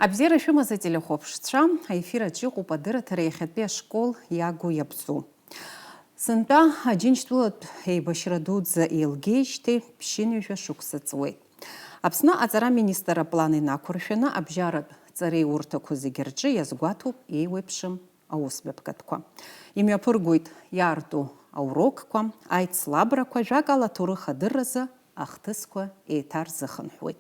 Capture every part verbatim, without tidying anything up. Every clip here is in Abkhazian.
Абзиара шәымаз, ателехәаԥшцәа, аефир аҿы иҟоуп адырраҭара иахьатәи ашкол иагу иабзоу. Сынтәа Аџьынџьтәылатә еибашьра дуӡӡа еилгеижьҭеи ԥшьынҩажәа шықәса ҵуеит. Аԥсны аҵара министр аплан инақәыршәаны абжьаратә ҵареиурҭақәа зегьы рҿы иазгәаҭоуп еиуеиԥшым аусмҩаԥгатәқәа. Имҩаԥыргоит иаарту аурокқәа, аицлабрақәа, жәакала аҭоурых адырразы ахҭысқәа еиҭарзыхынҳәуеит.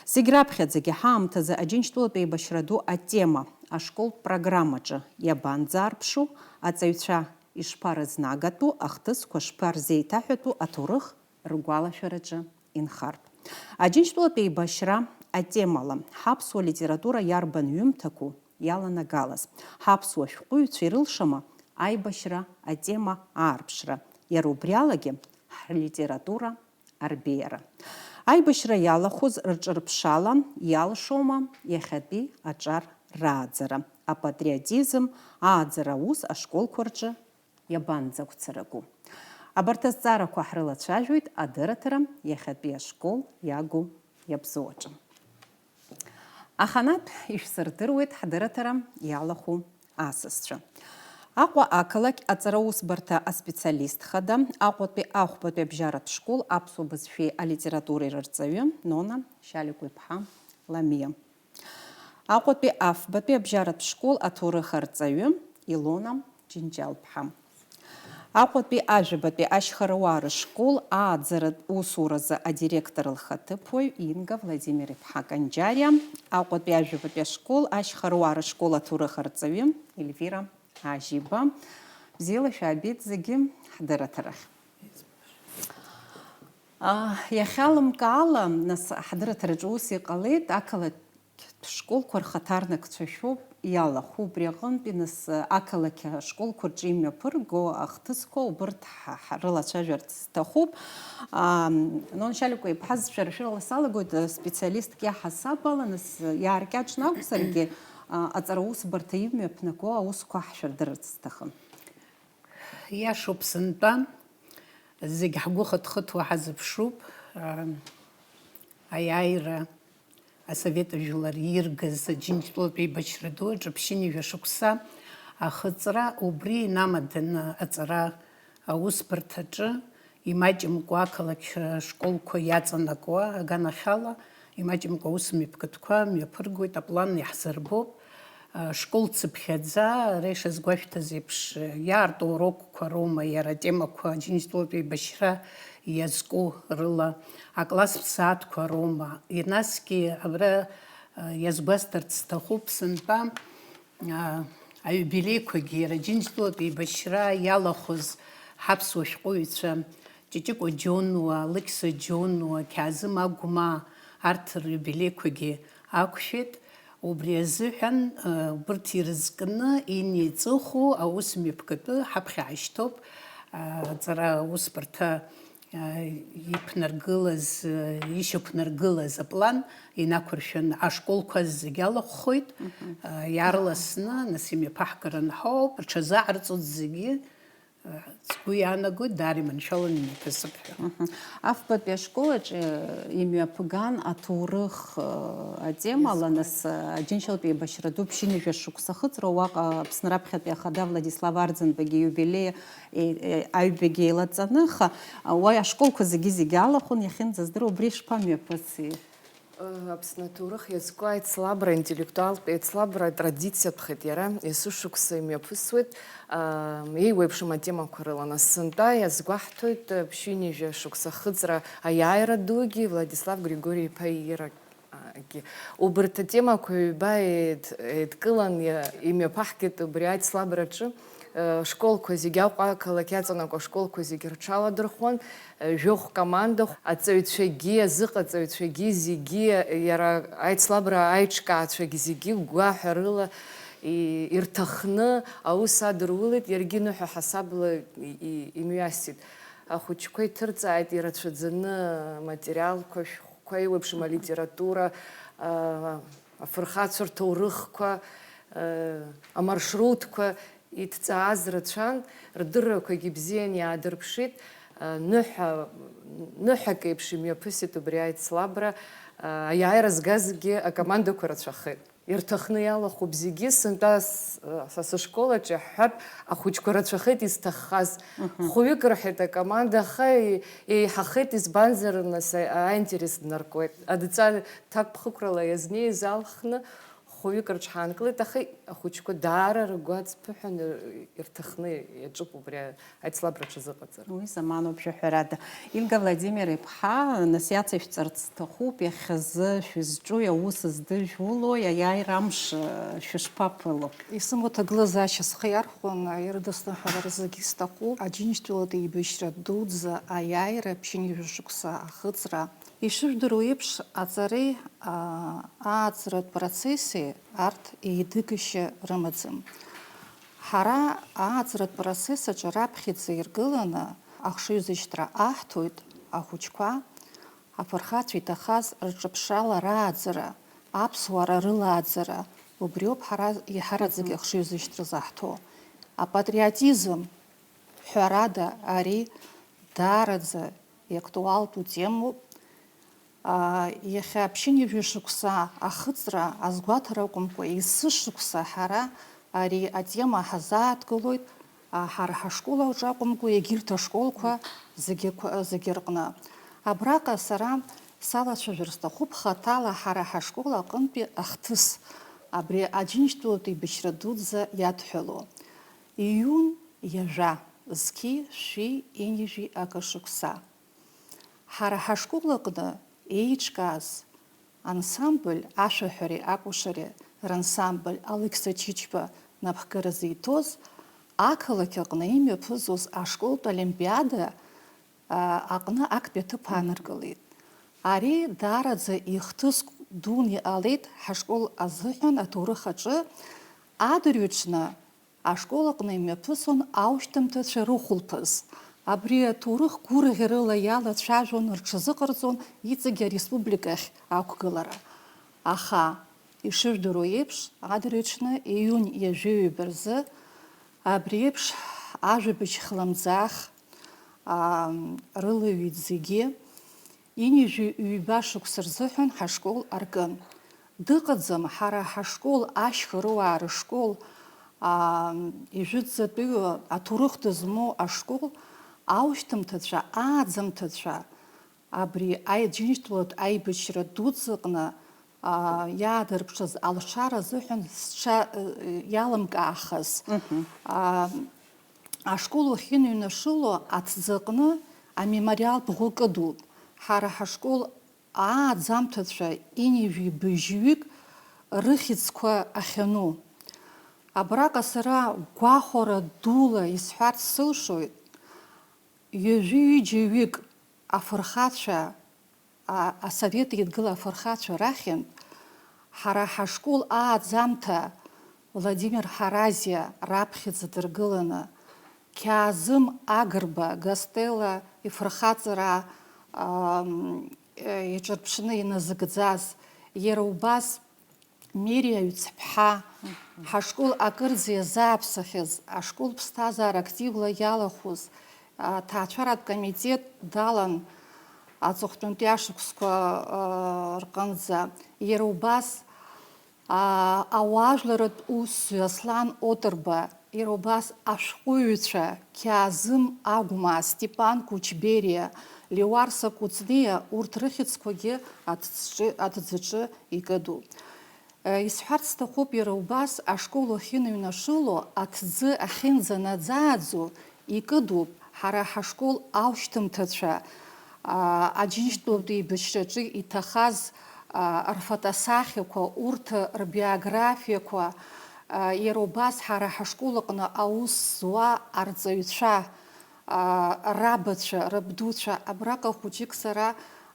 Зегь раԥхьаӡагьы ҳаамҭазы Аџьынџьтәылатә еибашьра ду атема ашколтә программаҿы иабанӡаарԥшу, аҵаҩцәа ишԥарызнагатәу, ахҭысқәа шԥарзеиҭаҳәатәу аҭоурых ргәалашәараҿы инхартә. Аџьынџьтәылатә еибашьра атемала ҳаԥсуа литература иарбан ҩымҭақәоу иаланагалаз, ҳаԥсуа шәҟәыҩҩцәа ирылшама аибашьра атема аарԥшра, иара убри алагьы ҳлитература арбеиара. Аибашьра иалахәыз рҿырԥшала иалшома иахьатәи аҿар рааӡара, апатриотизм ааӡара аус ашколқәа рҿы иабанӡақәцарагу? Абарҭ азҵаарақәа ҳрылацәажәоит адырраҭара иахьатәи ашкол иагу иабзоу аҿы. Аханатә ишәсырдыруеит ҳдырраҭара иалахәу асасцәа. Аҟәа ақалақь аҵараусбарҭа аспециалист хада, Аҟәатәи ахәбатәи абжьаратә школ аԥсуа бызшәеи алитературеи рырҵаҩы Нона Шьаликәа-иԥҳа Ламиа. Аҟәатәи афбатәи абжьаратә школ аҭоурых арҵаҩы Илона Џьынџьал-ԥҳа. Аҟәатәи ажәабатәи ашьхарауаа рышкол ааӡаратә усуразы адиректор лхаҭыԥуаҩ Инга Владимир-иԥҳа Канџьариа, Аҟәатәи ажәабатәи ашкол ашьхарауаа рышкол аҭоурых арҵаҩы Ельвира Ажьиба. Бзиала шәаабеит зегьы ҳдырраҭарахь. А, иахьалымкаала, нас, ҳдырраҭараҿы ус иҟалеит, ақалақь школқәа рхаҭарнакцәа шәоуп иалахәу, убри аҟынтәи, нас, ақалақь ашколқәа рҿы имҩаԥырго ахҭысқәа убырҭ ҳа-, ҳрылацәажәарц сҭахуп. А, Нон Шьаликәа-иԥҳа, шәара шәырала салагоит, специалистк иаҳасаб ала, нас, иааркьаҿны акәзаргьы, а, аҵараусбарҭа имҩаԥнаго аусқәа ҳшәырдырырц сҭахын. Иашоуп, сынтәа зегь ҳгәы хыҭхыҭуа ҳазыԥшуп, аа, аиааира асовет жәлар иргаз Аџьынџьтәылатә еибашьра ду аҿы ԥшьынҩажәа шықәса ахыҵра, убри инамаданы аҵара аусбарҭаҿы имаҷымкәа ақалақь школқәа иаҵанакуа аганахьала, имаҷымкәа аусмҩаԥгатәқәа мҩаԥыргоит, аплан иаҳзырбоуп. Школ цыԥхьаӡа, ара ишазгәашәҭаз еиԥш, иаарту урокқәа роума, иара атемақәа Аџьынџьтәылатә еибашьра иазку рыла, акласстә сааҭқәа роума, насгьы абра иазгәасҭарц сҭахуп сынтәа, аиубилеиқәагьы, иара Аџьынџьтәылатә еибашьра иалахәыз ҳаԥсуа шәҟәыҩҩцәа Ҷыҷыкәа Џьонуа, Алықьса Џьонуа, Қьаазым Агәмаа, арҭ риубилеиқәагьы ақәшәеит. Убри азыҳәан, ы, убырҭ ирызкны инеиҵыху аус мҩаԥгатәы ҳаԥхьа ҳашьҭоуп. Ы, аҵара аусбарҭа, ы, иқәнаргылаз, ы, ишьақәнаргылаз аплан инақәыршәаны ашколқәа зегьы алахәхоит. Мгм. Ы, иаарласны, нас, имҩаԥаҳгаран ҳауп, рҽазааирҵоит зегьы. Сгәы иаанагоит, даара иманшәаланы имҩаԥысып ҳәа. Мгм. Афбатәи ашкол аҿы имҩаԥган аҭоурых, э, атемала, нас, э, Аџьынџьтәылатә еибашьра ду ԥшьынҩажәа шықәса ахыҵра, уаҟа Аԥсны раԥхьатәи ахада Владислав Арӡынбагьы ииубилеи, э, э, аҩбагьы еилаҵаны, аха, э, уа ашколқәа зегьы-зегьы алахәын, иахьынӡаздыруа убри ишԥамҩаԥыси? Аԥсны аҭоурых иазку аицлабра, аинтеллектуалтә еицлабра традициатәхеит иара, есышықәса имҩаԥысуеит, еиуеиԥшым атемақәа рыла. Нас сынтәа иазгәаҳҭоит, ԥшьынҩажәа шықәса ахыҵра аиааира дугьы, Владислав Григори-иԥа ииарагьы. Убарҭ атемақәа ҩба еид-, еидкылан иа-, имҩаԥаҳгеит убри аицлабраҿы. Школқәа зегьы, Аҟәа ақалақь иаҵанакуа ашколқәа зегьы рҽаладырхәон, жәохә команда, аҵаҩцәагьы, азыҟаҵаҩцәагьы, зегьы, иара аицлабра аиҿкаацәагьы зегьы гәгәаҳәарыла и-, ирҭахны аус адырулеит, иаргьы ныҳәа ҳасабла и-, и-, имҩасит. Ахәыҷқәа иҭырҵааит ирацәаӡаны аматериалқәа, шәҟәқәа, еиуеиԥшым алитература, а, афырхацәа рҭоурыхқәа, а, амаршрутқәа, иҭҵааз рацәан, рдыррақәагьы бзиан иаадырԥшит, а, ныҳәа, ныҳәак еиԥш имҩаԥысит убри аицлабра, а, аиааира згазгьы акомандақәа рацәахеит. ирҭахны иалахәуп зегьы. Сынтәа с-, са сышкол аҿы иаҳҳәап, ахәыҷқәа рацәахеит изҭаххаз. Хәҩык рҳәеит акоманда, аха е-, еиҳахеит, избанзар, нас, а-, аинтерес днаркуеит. Адҵа ҭакԥхықәрала иазнеиз алхны хәҩык рыҽҳаанкылеит, аха ахәыҷқәа даара ргәы ацԥыҳәаны ирҭахны иаҿуп убри аицлабра аҽазыҟаҵара. Уи заманоуп, ҳәарада. Илга Владимир-иԥҳа, нас иацышәҵарц сҭахуп, иахьазы шәызҿу, аус здыжәуло, аиааира амш, э, шәышԥаԥыло? Исымоу аҭагылазаашьа схы иархәон, ирыдысныҳәалар зегьы сҭахуп. Аџьынџьтәылатә еибашьра дуӡӡа аиааира ԥшьынҩажәа шықәса ахыҵра. Ишыжәдыруа еиԥш, аҵареи, аа, ааҵратә процесси арҭ еидыгашьа рымаӡам. Ҳара ааҵратә процесс аҿы раԥхьаӡа иргыланы ахшыҩзышьҭра аҳҭоит ахәыҷқәа, афырхацәа иҭахаз рҿыԥшрала рааӡара, аԥсуара рылааӡара, убриоуп ҳара иаҳараӡак Мгм. ахшыҩзышьҭра заҳҭо. Апатриотизм, ҳәарада, ари даараӡа иактуалтәу темоуп. Аа, иахьа ԥшьынҩажәа шықәса ахыҵра азгәаҭара акәымкәа, есышықәса ҳара ари атема ҳазааҭгылоит, аа, ҳара ҳашкол аҿы акәымкәа, егьырҭ ашколқәа зегьы, зегьы рҟны. Абраҟа сара салацәажәар сҭахуп хаҭала ҳара ҳашкол аҟынтәи ахҭыс, абри Аџьынџьтәылатә еибашьра дуӡӡа иадҳәало. Июнь ҩажәа, зқьи шәи ҩынҩажәи акы шықәса. Ҳара ҳашкол аҟны еиҿкааз ансамбль, ашәаҳәареи акәашареи рансамбль Алықьса Чычба напхгара зиҭоз, ақалақь аҟны имҩаԥызоз ашколтә олимпиада, а, аҟны актәи аҭыԥ ааныркылеит. Ари даараӡа ихҭыск дуны иҟалеит ҳашкол азыҳәан аҭоурых аҿы. Адырҩаҽны ашкол аҟны имҩаԥысон аушьҭымҭацәа рыхәылԥаз. Абри аҭоурых гәырӷьарыла иалацәажәон, рҽазыҟарҵон иҵегь ареспубликахь ақәгылара. Аха, ишыжәдыруа еиԥш, адырҩаҽны июнь ҩажәи ҩба рзы абри еиԥш ажәабжь хлымӡаах, аа, рылаҩит зегьы. Ҩынҩажәи ҩба шықәса рзыҳәан ҳашкол аркын. Дыҟаӡам ҳара ҳашкол, ашьхарыуаа рышкол, аа, ижәытәӡатәиу аҭоурых дызмоу ашкол, аушьҭымҭацәа, ааӡамҭацәа, абри аџьынџьтәылатә аибашьра дуӡӡаҟны, аа, иаадырԥшыз алшара азыҳәан зҽа-, иалымкаахаз. Мгм. Аа, ашкол уахьыныҩнашыло аҭӡы аҟны амемориалтә ӷәы кыдуп. Ҳара ҳашкол ааӡамҭацәа ҩынҩажәи быжьҩык рыхьӡқәа ахьану. Абраҟа сара гәахәара дула исҳәарц сылшоит, ҩажәи ҩыџьа ҩык афырхацәа, а, асовет еидгыла афырхацәа рахьынтә, ҳара ҳашкол ааӡамҭа Владимир Ҳаразиа раԥхьаӡа дыргыланы, Қьаазым Агрба Гастелло ифырхаҵара, ам, э, иҿырԥшны иназыгӡаз, иара убас Мериа Ҩцԥҳа, ҳашкол акырӡа иазааԥсахьаз, ашкол ԥсҭазаара активла иалахәыз, аҭаацәаратә комитет далан аҵыхәтәантәи ашықәсқәа, а, рҟынӡа. Иара убас, а, ауаажәларратә усзуҩ Аслан Отырба, иара убас ашәҟәыҩҩцәа Қьаазым Агәмаа, Степан Кучбериа, Леуарса Кәыҵниа, урҭ рыхьӡқәагьы аҭӡҿы-, аҭӡаҿы икыдуп. Исҳәарц сҭахуп, иара убас ашкол уахьыныҩнашыло, аҭӡы ахьынӡанаӡааӡо икыдуп ҳара ҳашкол аушьҭымҭацәа, аа, Аџьынџьтәылатә еибашьраҿы иҭахаз, аа, рфотосахьақәа, урҭ рбиографиақәа, аа, иара убас ҳара ҳашкол аҟны аус зуа арҵаҩцәа, аа, рабацәа, рабдуцәа, абраҟа хәыҷык сара,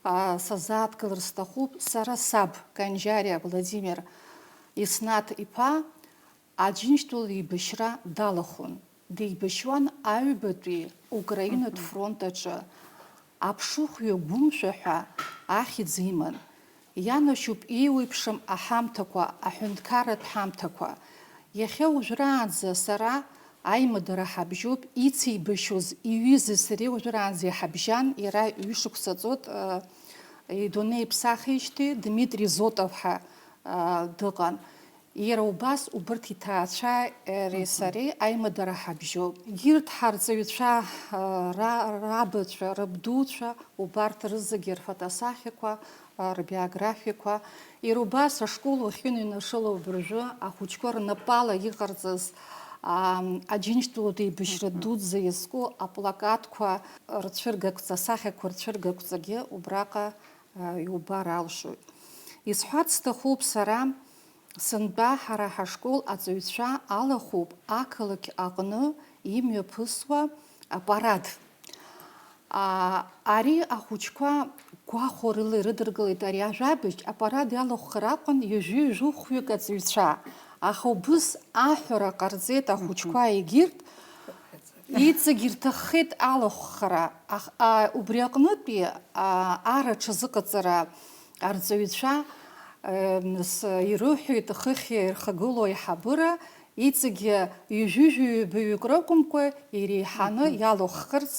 аа, сазааҭгылар сҭахуп, сара саб, Канџьариа Владимир Иснаҭ-иԥа Аџьынџьтәыла еибашьра далахәын. Деибашьуан аҩбатәи Украинатә Мгм. фронт аҿы. Аԥшыхәҩы Гәымшәа ҳәа ахьӡ иман. Ианашьоуп еиуеиԥшым аҳамҭақәа, аҳәынҭқарратә ҳамҭақәа. Иахьа уажәраанӡа сара аимадара ҳабжьоуп, ицеибашьоз иҩызеи сареи уажәраанӡа иҳабжьан, иара ҩышықәса ҵуеит, э, идунеи иԥсахижьҭеи Дмитри Зотов ҳәа, э, дыҟан. Иара убас убырҭ иҭаацәа, иареи сареи аимадара ҳабжьоуп. Егьырҭ ҳарҵаҩцәа, ра-, рабацәа, рабдуцәа, убарҭ рызегьы рфотосахьақәа, рбиографиақәа, иара убас ашкол уахьыныҩнашыло абыржәы ахәыҷқәа рнапала иҟарҵаз, ам, Аџьынџьтәылатә еибашьра дуӡӡа иазку аплакатқәа рцәыргақәҵа, асахьақәа рцәыргақәҵагьы убраҟа а, иубар алшоит. Исҳәарц сҭахуп сара, сынтәа ҳара ҳашкол аҵаҩцәа алахәуп ақалақь аҟны имҩаԥысуа апарад. А, ари ахәыҷқәа гәахәарыла ирыдыркылеит ари ажәабжь, апарад иалахәхар акәын ҩажәи жәохәҩык аҵаҩцәа, аха убыс аҳәара ҟарҵеит ахәыҷқәа егьырҭ, Иҵегь ирҭаххеит алахәхара, ах-, а, убри аҟнытәи, а, ар аҽазыҟаҵара арҵаҩцәа, э, с-, ирыҳәеит хыхь ирхагылоу аиҳабыра, иҵегь ҩажәи жәаҩа баҩык ракәымкәа, иреиҳаны иалахәхарц,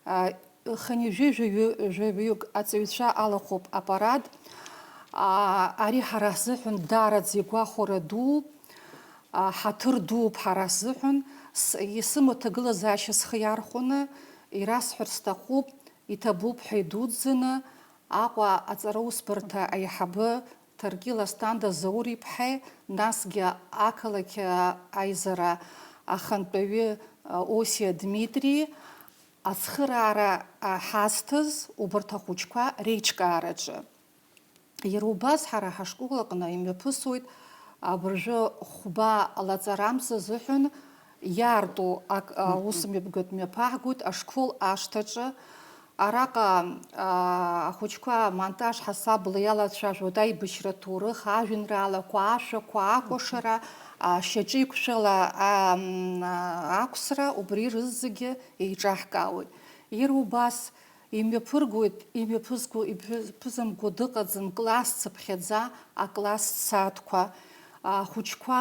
а, хынҩажәи жәаҩы-, жәаҩык аҵаҩцәа алахәуп апарад. А, ари ҳара ҳзыҳәан даараӡа игәахәара дууп. А, ҳаҭыр дууп ҳара ҳзыҳәан, с-, исымоу аҭагылазаашьа схы иархәаны ирасҳәар сҭахуп, иҭабуп ҳәа идуӡӡаны Аҟәа аҵараусбарҭа аиҳабы Ҭаркьыл Асҭанда Заур-иԥҳаи, насгьы ақалақь, а, аизара ахантәаҩы, а, Осиа Дмитри ацхыраара, а, ҳазҭаз убарҭ ахәыҷқәа реиҿкаараҿы. Иара убас ҳара ҳашкол аҟны имҩаԥысуеит абыржәы хәба лаҵарамза азыҳәан иаарту ак-, аусмҩаԥгатә мҩаԥаҳгоит ашкол ашҭаҿы. Араҟа, аа, ахәыҷқәа амонтаж ҳасабла иалацәажәоит аибашьра аҭоурых, ажәеинраалақәа, ашәақәа, акәашара, аа, шьаҿеиқәшәала, аа, м, аа, ақәсра, убри рызегьы еиҿаҳкаауеит. Иара убас Имҩаԥыргоит, имҩаԥызго, имҩаԥызамго дыҟаӡам, класс цыԥхьаӡа, акласс сааҭқәа. Ахәыҷқәа,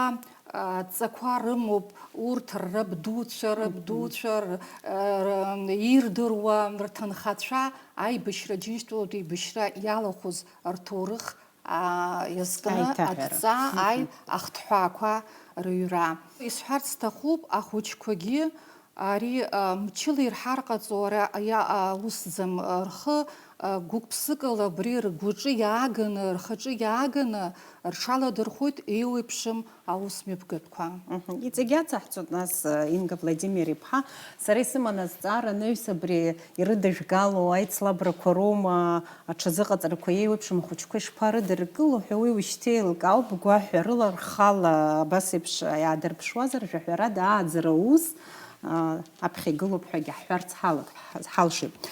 а, ҵақәа рымоуп, урҭ рабдуцәа, рабдуцәа, р-, р-, ирдыруа рҭынхацәа аибашьра, Џьынџьтәылатә еибашьра иалахәыз рҭоурых аа, иазкны Аиҭаҳәара. Адҵа, Мгм. Аи, ахҭҳәаақәа рыҩра. Исҳәарц сҭахуп, ахәыҷқәагьы ари, а, мчыла ирҳар ҟаҵо, ара, аиа-, аусӡам, а, рхы, а, гәык-ԥсыкала абри ргәаҿы иааганы, рхаҿы иааганы рҽаладырхәоит еиуеиԥшым аусмҩаԥгатәқәа. Мгм. Иҵегь иацаҳҵоит нас, а, Инга Владимир-иԥҳа, сара исыман азҵаара анаҩс абри ирыдыжәгало аицлабрақәа роума, аҽазыҟаҵарақәа еиуеиԥшым ахәыҷқәа ишԥарыдыркыло ҳәа уи ушьҭеилкаауп, гәаҳәарыла рхала абас еиԥш иаадырԥшуазар, жәаҳәарада ааӡара аус, а, аԥхьа игылоуп ҳәагьы ҳҳәарц ҳалак-, ҳалшоит.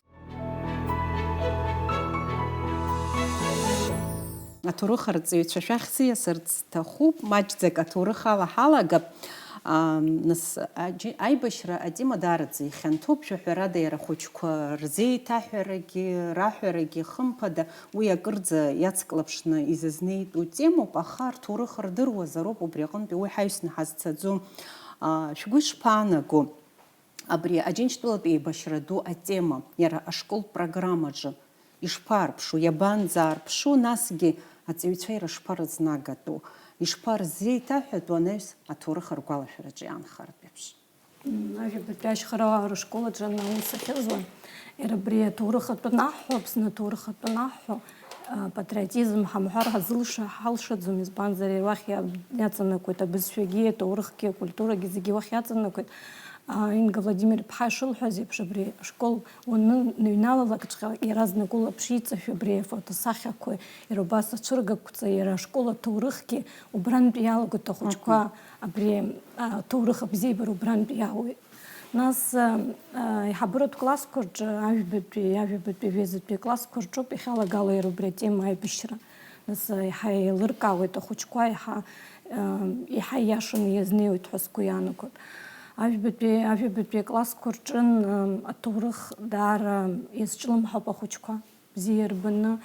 Аҭоурых арҵаҩцәа шәахь сиасырц сҭахуп, маҷӡак аҭоурых ала ҳалагап. Ам, нас, аџьы-, аибашьра атема даараӡа ихьанҭоуп, жәаҳәарада иара ахәыҷқәа рзеиҭаҳәарагьы, раҳәарагьы, хымԥада, уи акырӡа иацклаԥшны изызнеитәу темоуп, аха рҭоурых рдыруазароуп, убри аҟынтәи уи ҳаҩсны ҳазцаӡом. А, шәгәы ишԥаанаго? Абри Аџьынџьтәылатә еибашьра ду атема, иара ашколтә программаҿы ишԥаарԥшу, иабанӡаарԥшу, насгьы аҵаҩцәа ира шԥарызнагатәу, ишԥарзеиҭаҳәатәу анаҩс аҭоурых аргәалашәараҿы иаанхартә еиԥш? М, ажәабатәи ашьхарауаа рышкол аҿы анаҩс ахьыҟазуа, иара абри аҭоурых атәы анаҳҳәо, Аԥсны аҭоурых атәы анаҳҳәо, а, патриотизм ҳамҳәар ҳазылша-, ҳалшаӡом, избанзар, уахь иа-, иаҵанакуеит абызшәагьы, аҭоурыхгьы, акультурагьы зегьы уахь иаҵанакуеит. А, Инга Владимир-иԥҳа ишылҳәаз еиԥш, абри ашкол уанныҩналалакҵәҟьа, иаразнак улаԥш иҵашәо абри афотосахьақәа, иара убас ацәыргақәҵа, иара ашкол аҭоурыхгьы убрантә иалагоит, ахәыҷқәа Мгм. абри, а, аҭоурых абзиабара убрантә иаауеит. Нас, а, а, аиҳабыратә классқәа рҿы, ажәбатәи, ажәабатәи, жәеизатәи классқәа рҿоуп иахьалагало иара убри атема аибашьра. Нас, а, иаҳа еилыркаауеит ахәыҷқәа, иаҳа, а, иаҳа ииашаны иазнеиуеит ҳәа сгәы иаанагоит. Ажәбатәи, ажәабатәи аклассқәа рҿын, а, аҭоурых даара иазҿлымҳауп ахәыҷқәа. Бзиа ирбаны,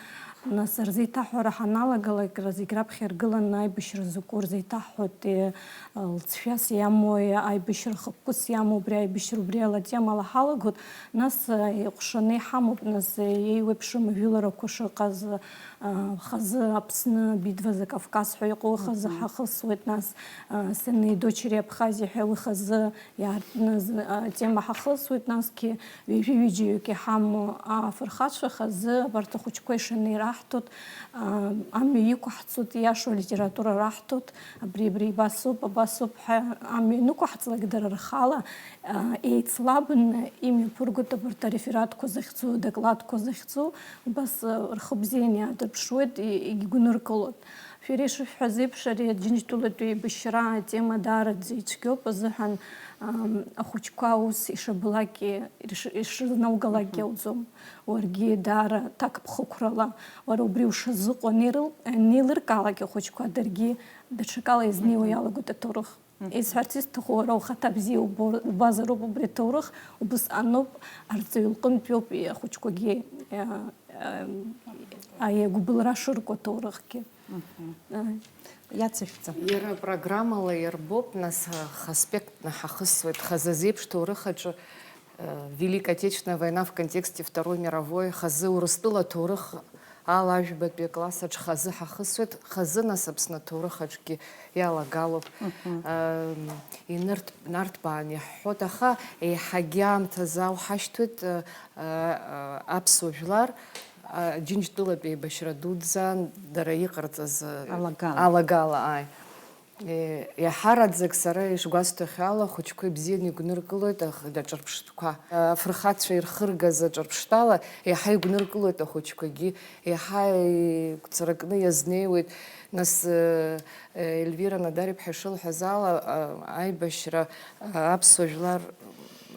Нас рзеиҭаҳәара ҳаналагалак, зегь раԥхьа иргыланы аибашьра закәу рзеиҭаҳҳәоит, э, лҵшәас иамоу, аибашьра хықәкыс иамоу, убри аибашьра убри ала атемала ҳалагоит, нас, э, иҟәшаны иҳамоуп, нас, э, еиуеиԥшым ажәыларақәа шыҟаз, э, хазы Аԥсны, Битва за Кавказ ҳәа иҟоу хазы Мгм. ҳахысуеит, нас, э, Сыны и дочери Абхазии ҳәа уи хазы иаартны з-, атема ҳахысуеит, насгьы ҩажәи ҩыџьаҩык иҳамоу афырхацәа хазы абарҭ ахәыҷқәа ишаны ираҳҭоит, а, амҩа иқәаҳҵоит, ииашоу алитература раҳҭоит, абри, абри абасоуп, абасоуп ҳәа амҩа ианықәаҳҵалак, дара рхала, а, еицлабны имҩаԥыргоит абарҭ арефератқәа захьӡу, адокладқәа захьӡу, убас, а, рхы бзианы иаадырԥшуеит, и-, егьгәныркылоит. Шәара ишышәҳәаз еиԥш, ари Аџьынџьтәылатәи еибашьра атема даараӡа ицәгьоуп азыҳәан, ам, ахәыҷқәа аус ишабалак, иш-, ишрызнаугалак Мгм. иауӡом. Уаргьы даара ҭакԥхықәрала, уара убри ушазыҟоу анеирыл-, анеилыркаалак ахәыҷқәа даргьы даҽакала иазнеиуа Мгм. иалагоит аҭоурых. Мгм. Исҳәарц исҭаху, уара ухаҭа бзиа убо-, убазароуп убри аҭоурых, убысҟаноуп, арҵаҩы лҟынтәиоуп ахәыҷқәагьы, а, а, аиагәыбылра шырку аҭоурыхгьы. Мгм. Ааи. Иацышәҵа. Иара апрограммала иарбоуп, нас, х-, аспектны ҳахысуеит, хазы азеиԥш ҭоурых аҿы, э, Великая Отечественная война в контексте Второй мировой, хазы Урыстәыла аҭоурых ала ажәбатәи акласс аҿы хазы ҳахысуеит, хазы, нас, Аԥсны аҭоурых аҿгьы иалагалоуп. Мгм. Э, инырҭ-, нарҭбаан иаҳҳәоит, аха еиҳагьы аамҭазы ауҳашьҭуеит, э, э, э, аԥсуа жәлар, Аџьынџьтәылатәи еибашьра дуӡӡан дара иҟарҵаз, э, Алагала. Алагала, ааи. Е, иаҳараӡак сара ишгәасҭахьоу ала, ахәыҷқәа ибзианы игәныркылоит аха-, аҿырԥштәқәа. Афырхацәа ирхыргаз аҿырԥштәала иаҳа игәныркылоит ахәыҷқәагьы, иаҳа игәцаракны иазнеиуеит. Нас, э, э, Ельвира Надариԥҳа ишылҳәаз ала, а, аибашьра, а, аԥсуа жәлар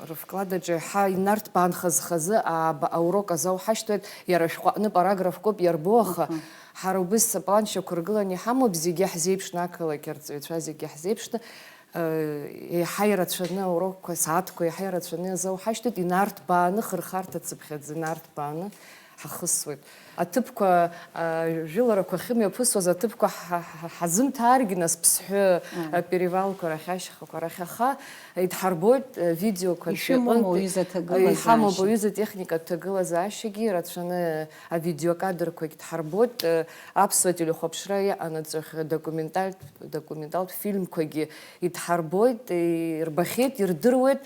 Рывкладаҿы еиҳа инарҭбаанхаз хазы ааба аурок азы ауҳашьҭуеит, иара ашәҟәы аҟны параграфк ауп иарбоу, аха Мгм. ҳара убыс аплан шьақәыргыланы иҳамоуп, зегьы ҳзеиԥшны, ақалақь арҵаҩцәа зегьы ҳзеиԥшны, э, еиҳа ирацәаны аурокқәа, асааҭқәа еиҳа ирацәаны азы ауҳашьҭуеит, инарҭбааны, хырхарҭа цыԥхьаӡа инарҭбааны ҳахысуеит. Аҭыԥқәа, а, жәыларақәа ахьымҩаԥысуаз аҭыԥқәа ҳа-, ҳа-, ҳазымҭааргьы, нас Ԥсҳәы, Мм. а, перевалқәа рахь, ашьхақәа рахь, аха идҳарбоит, а, видеоқәа Ишәымоума уаҩыза аҭагылазаашьа? Иҳамоуп уаҩыза техникатә ҭагылазаашьагьы, ирацәаны авидеокадрқәагь дҳарбоит, а, аԥсуа телехәаԥшра иҟанаҵо документальтә, документалтә фильмқәагьы идҳарбоит, ирбахьеит, ирдыруеит.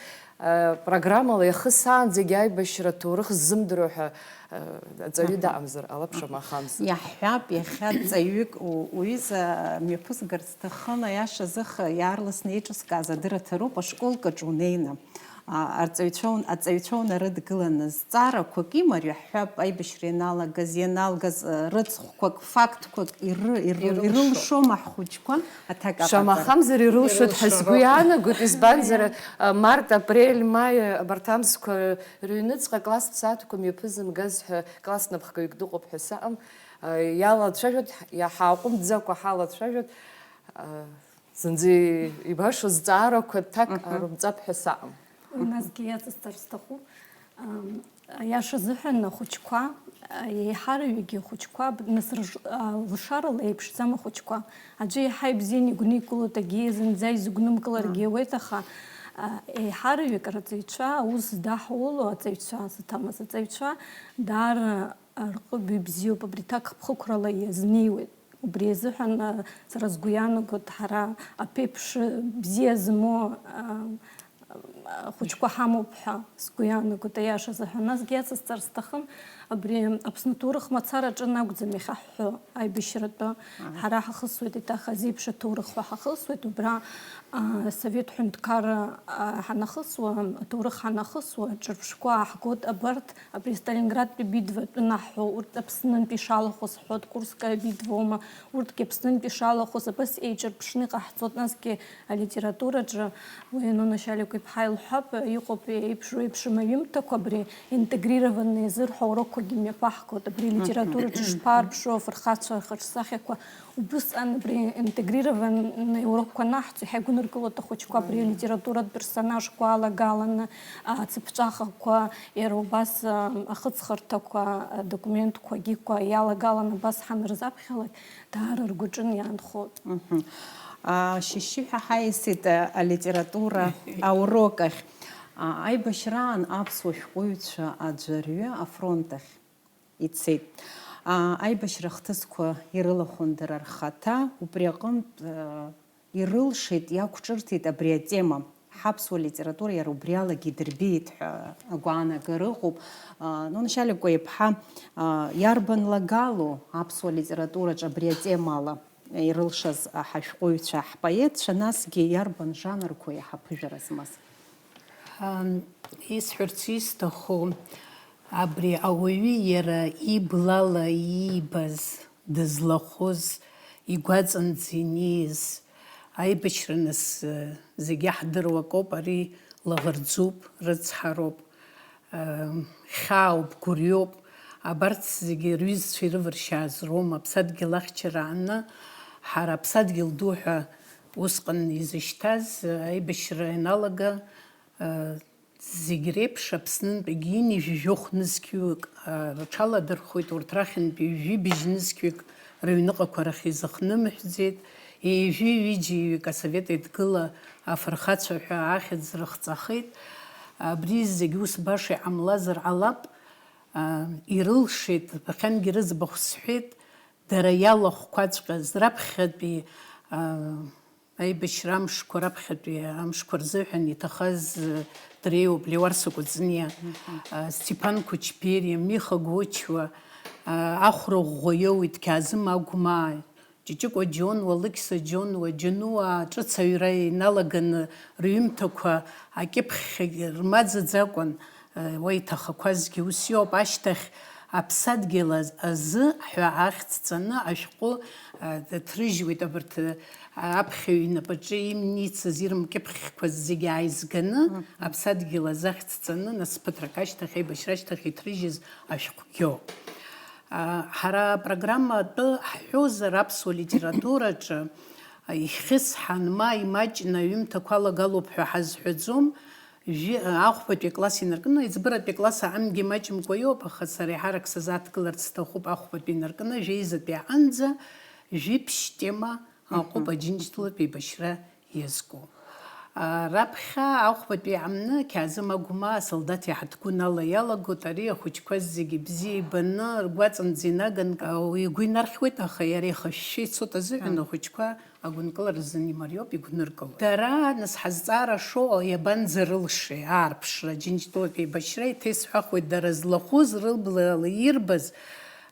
Программала иахысаанӡагьы аибашьра аҭоурых ззымдыруа ҳәа, э, аҵаҩы Аҳа. даҟамзар ҟалап, Аҳа. шамахамзар. Иаҳҳәап, иахьа ҵаҩык у-, уҩыза мҩаԥызгарц сҭахын, аиаша азыха иаарласны еиҿыскааз адырраҭароуп, ашколкаҿ унеины, а, арҵаҩцәа ун-, аҵаҩцәа унарыдгыланы зҵаарақәак имариоу, иаҳҳәап, аибашьра ианалагаз, ианалгаз, э, рыцхәқәак, фактқәак иры-, иры-, Ирылшо. ирылшома ҳхәыҷқәа? Аҭак аҟаҵара. Шамахамзар ирылшоит ҳәа Ирылшо. сгәы иаанагоит, избанзар, Аиа. а, март, апрель, маи, абарҭ амзқәа рыҩныҵҟа класстә сааҭқәа мҩаԥызымгаз ҳәа класс напхгаҩык дыҟоуп ҳәа саҟам. А, иалацәажәоит, иаҳааҟәымҵӡакәа ҳалацәажәоит. А, зынӡа ибаша зҵаарақәа ҭак Мгм. арымҵап ҳәа саҟам. Уи насгьы иаҵасҵар сҭахуп. Ам, аиаша азыҳәан, ахәыҷқәа, а, еиҳараҩыгьы ахәыҷқәа, б-, нас рыш-, а, лшарала еиԥшӡам ахәыҷқәа. Аӡәы еиҳа ибзианы игәникылоит, агьи зынӡа изыгәнымкыларгьы Мм. иауеит, аха, а, еиҳараҩык арҵаҩцәа, аус здаҳуло аҵаҩцәа, заҭамыз аҵаҩцәа, даара рҟыбаҩ бзиоуп, абри ҭакԥхықәрала иазнеиуеит. Убри азыҳәан, а, сара сгәы иаанагоит, ҳара аԥеиԥш бзиа змоу, а, ахәыҷқәа ҳамоуп ҳәа сгәы иаанагоит, аиаша азыҳәан. Насгьы иацысҵар сҭахын, абри Аԥсны аҭоурых мацара аҿы анакәӡам иахьаҳҳәо аибашьратәы. Ага. Ҳара ҳахысуеит еиҭах азеиԥш аҭоурых ҳәа ҳахысуеит, убра, а, Совет ҳәынҭқарра, а, ҳанахысуа, аҭоурых ҳанахысуа, ҿырԥшқәа ааҳгоит абарҭ, абри Сталинградтәи битва атәы наҳҳәо, урҭ Аԥснынтәи ишалахәыз ҳҳәоит, Курская битвоума, урҭгьы Аԥснынтәи ишалахәыз абас еиҿырԥшны иҟаҳҵоит, насгьы алитератураҿы уи Нуна Шьаликәа-иԥҳа илҳәап, иҟоуп еиԥшу еиԥшым аҩымҭақәа, абри интегрированные зырҳәо урокқәа Мҩаԥаҳгоит абри алитератураҿы шԥаарԥшу афырхацәа рхаҿсахьақәа, убысҟан абри интегрированный урокқәа анаҳҵо, иҳаигәынаргылоит ахәыҷқәа абри алитературатә персонажқәа алагаланы, ацыԥҵәахақәа, иара убас, а, ахыҵхырҭақәа, адокументқәагьы иалагаланы абас ҳанырзаԥхьалак, даара ргәаҿы иаанхоит. Мгм. А, шьышьшьыҳәа ҳаиасит, а, алитература аурок ахь. А, аибашьраан аԥсуа шәҟәыҩҩцәа аӡәырҩы афронт ахь ицеит. А, аибашьра ахҭысқәа ирылахәын дара рхаҭа, убри аҟынтә, а, ирылшеит, иақәҿырҭит абри атема, ҳаԥсуа литература иара убри алагьы идырбеит ҳәа агәаанагара ыҟоуп. А, Ноншьа Ликәа-иԥҳа, а, иарбан лагало аԥсуа литератураҿ абри атемала ирылшаз ҳашәҟәыҩҩцәа, ҳпоетцәа, насгьы иарбан жанрқәа иаҳа ԥыжәара змаз? Ам, исҳәарц исҭаху, абри ауаҩы иара иблала иибаз, дызлахәыз, игәаҵанӡа инеиз, аибашьра нас, зегьы иаҳдыруа акоуп, ари лаӷырӡуп, рыцҳароуп, ам, хьаауп, гәырҩоуп. Абарҭ зегьы рҩызцәа ирывыршьааз роума, аԥсадгьыл ахьчара ааны, ҳара аԥсадгьыл ду ҳәа усҟан изышьҭаз, аибашьра ианалага, а, зегь реиԥш Аԥснынтәигьы ҩынҩажәи жәохә нызқьҩык, а, рҽаладырхәит, урҭ рахьынтәи ҩажәи быжь нызқьҩык рыҩныҟақәа рахь изыхнымҳәӡеит, ҩажәи ҩыџьаҩык асовет еидгыла афырхацәа ҳәа ахьӡ рыхҵахеит. Абри зегь ус баша иҟамлазар ҟалап, а, ирылшеит, ԥахьангьы рыӡбахә сҳәеит, дара иалахәқәаҵәҟьаз раԥхьатәи, а, аибашьра амшқәа раԥхьатәи амшқәа рзыҳәан иҭахаз, э, дреиуоуп Леуарса Кәыҵниа, э, Степан Кәычбериа, Миха Гочуа, э, Ахәра ӷәӷәа иоуит Қьаазым Агәмаа, Ҷыҷыкәа Џьонуа, Лықьса Џьонуа, Џьонуаа ҿыц аҩра иналаганы рҩымҭақәа акьыԥхьгьы рмаӡаӡакәан, уа иҭахақәазгьы ус иоуп, ашьҭахь аԥсадгьыл аз-, азы ҳәа ахьӡ ҵаны ашәҟәы, а, ҭрыжьуеит, абарҭ, а, аԥхьаҩ инапаҿы имницыз, ирымкьыԥхьқәаз зегьы ааизганы, аԥсадгьыл азы ахьӡ ҵаны, нас ԥыҭрак ашьҭахь, аибашьра ашьҭахь иҭрыжьыз ашәҟәгьоуп. А, ҳара апрограмма атәы ҳҳәозар, аԥсуа литератураҿы, а, ихьысҳан, ма имаҷны аҩымҭақәа алагалоуп ҳәа ҳазҳәаӡом. Жәи-, ахәбатәи акласс инаркны, аиҵбыратәи акласс аҟынгьы маҷымкәа иоуп, аха сара еиҳарак сазааҭгыларц сҭахуп ахәбатәи инаркны, жәеизатәи аҟынӡа, жәиԥшь тема аҟәып Аџьынџьтәылатә еибашьра иазку. А, раԥхьа ахәбатәи аҟны Қьаазым Агәмаа асолдаҭ иаҳаҭгәын ала иалагоит, ари ахәыҷқәа зегьы бзиа ибаны, ргәаҵанӡа инаган, а, уи игәы инархьуеит, аха иара ихышәшәа ицоит азыҳәан ахәыҷқәа агәынкылара рзын имариоуп, игәныркылоит. Дара, нас, ҳазҵаара шоу, иабанӡарылшеи аарԥшра, Аџьынџьтәылатә еибашьра, иҭесҳәахуеит, дара злахәыз, рыблала ирбаз,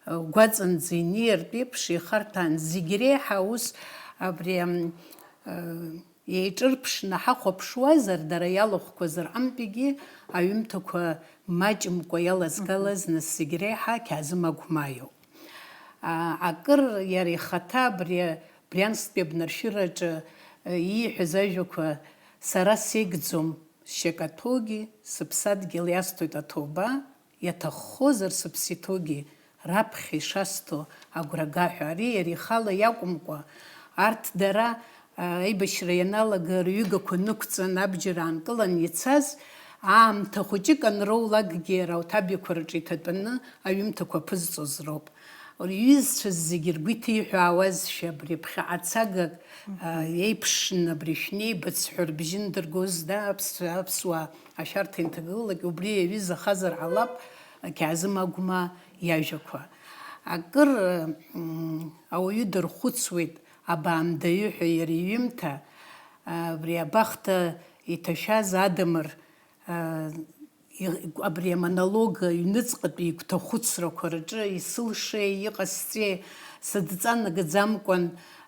гәаҵанӡа инеиртә еиԥш ихарҭәаан, зегь реиҳа ус абри, ам, еиҿырԥшны ҳахәаԥшуазар, дара иалахәқәаз рҟынтәигьы аҩымҭақәа маҷымкәа иалазгалаз, нас, зегь реиҳа Қьаазым Агәмаа иоуп. А, акыр иара ихаҭа абри Брянсктәи абнаршәыраҿы, э, ииҳәаз ажәақәа сара сегӡом, сшьакаҭәогьы, сыԥсадгьыл иасҭоит аҭоуба, иаҭаххозар сыԥсы иҭоугьы, раԥхьа ишасҭо агәра га ҳәа. Ари иара ихала иакәымкәа, арҭ дара, а, аибашьра ианалага рҩыгақәа нықәҵан абџьар аанкылан ицаз, аамҭа хәыҷык анроулакгьы иара аҭабиақәа рҿы иҭатәаны аҩымҭақәа аԥызҵоз роуп. Рҩызцәа зегьы ргәы иҭеиҳәаауазшәа, абри ԥхьаҟа цагак, а, еиԥшны абри шәнеибац ҳәа рыбжьы ндыргоз, да, аԥс-, аԥсуаа ашәарҭа инҭагылалак, убри аҩыза ахазар ҟалап, Қьаазым Агәмаа иажәақәа. Акыр, м, ауаҩы дырхәыцуеит абаандаҩы ҳәа иара иҩымҭа, а, абри абахҭа иҭашәаз Адамыр, а, и-, абри амонолог аҩныҵҟатәи игәҭахәыцрақәа рҿы исылшеи, иҟасҵеи сыдҵа нагаӡамкәан,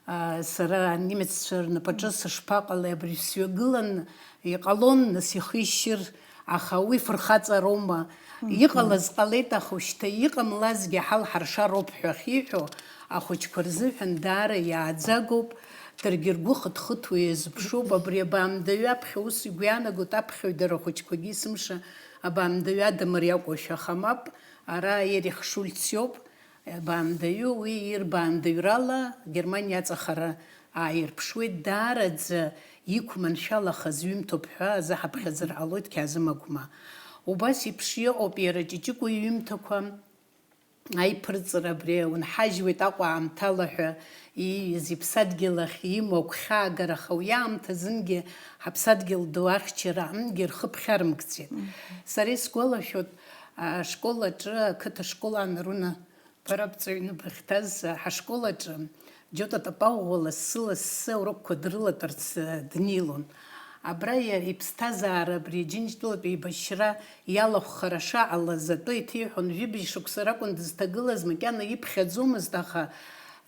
а, сара анемеццәа рнапаҿы сышԥаҟалеи, абри сҩагылан, иҟалон, нас ихы ишьыр, аха уи фырхаҵароума? Мгм. Иҟалаз ҟалеит, аха ушьҭа иҟамлазгьы ҳалҳаршароуп ҳәа ахьиҳәо, ахәыҷқәа рзыҳәан даара иааӡагоуп, даргьы ргәы хыҭхыҭуа иазыԥшуп, абри абаандаҩы аԥхьа ус игәы иаанагоит, аԥхьаҩ дара ахәыҷқәагьы есымша абаандаҩы Адамыр иакәушәа, аха мап, Ара Ерих Шульц иоуп, баандаҩу, уи ирбаандаҩрала Германиа аҵахара ааирԥшуеит, даараӡа иқәманшәалахаз ҩымҭоуп ҳәа азы ҳаԥхьаӡар ҟалоит Қьаазым Агәмаа. Убас еиԥш иҟоуп иара Ҷыҷыкәа иҩымҭақәа, аиԥырҵра абри унҳажьуеит Аҟәа аамҭала ҳәа ииҩыз иԥсадгьыл ахь имоу агәхьаагара, аха уи аамҭазынгьы ҳаԥсадгьыл ду ахьчара аҟынгьы рхы ԥхьарымкӡеит. Мгм. Сара исгәалашәоит, ашкол аҿы, ақыҭа школ аан Аруна Бара бҵаҩны бахьҭаз, ҳашкол аҿы Џьота Тапаӷәӷәа лассы-лассы аурокқәа дрылатәарц, э, днеилон. Абра иара иԥсҭазаара абри Џьынџьтәылатә еибашьра иалахәхара шаҟалаз атәы иҭеиҳәон, жәибжь шықәса ракәын дызҭагылаз, макьана иԥхьаӡомызт, аха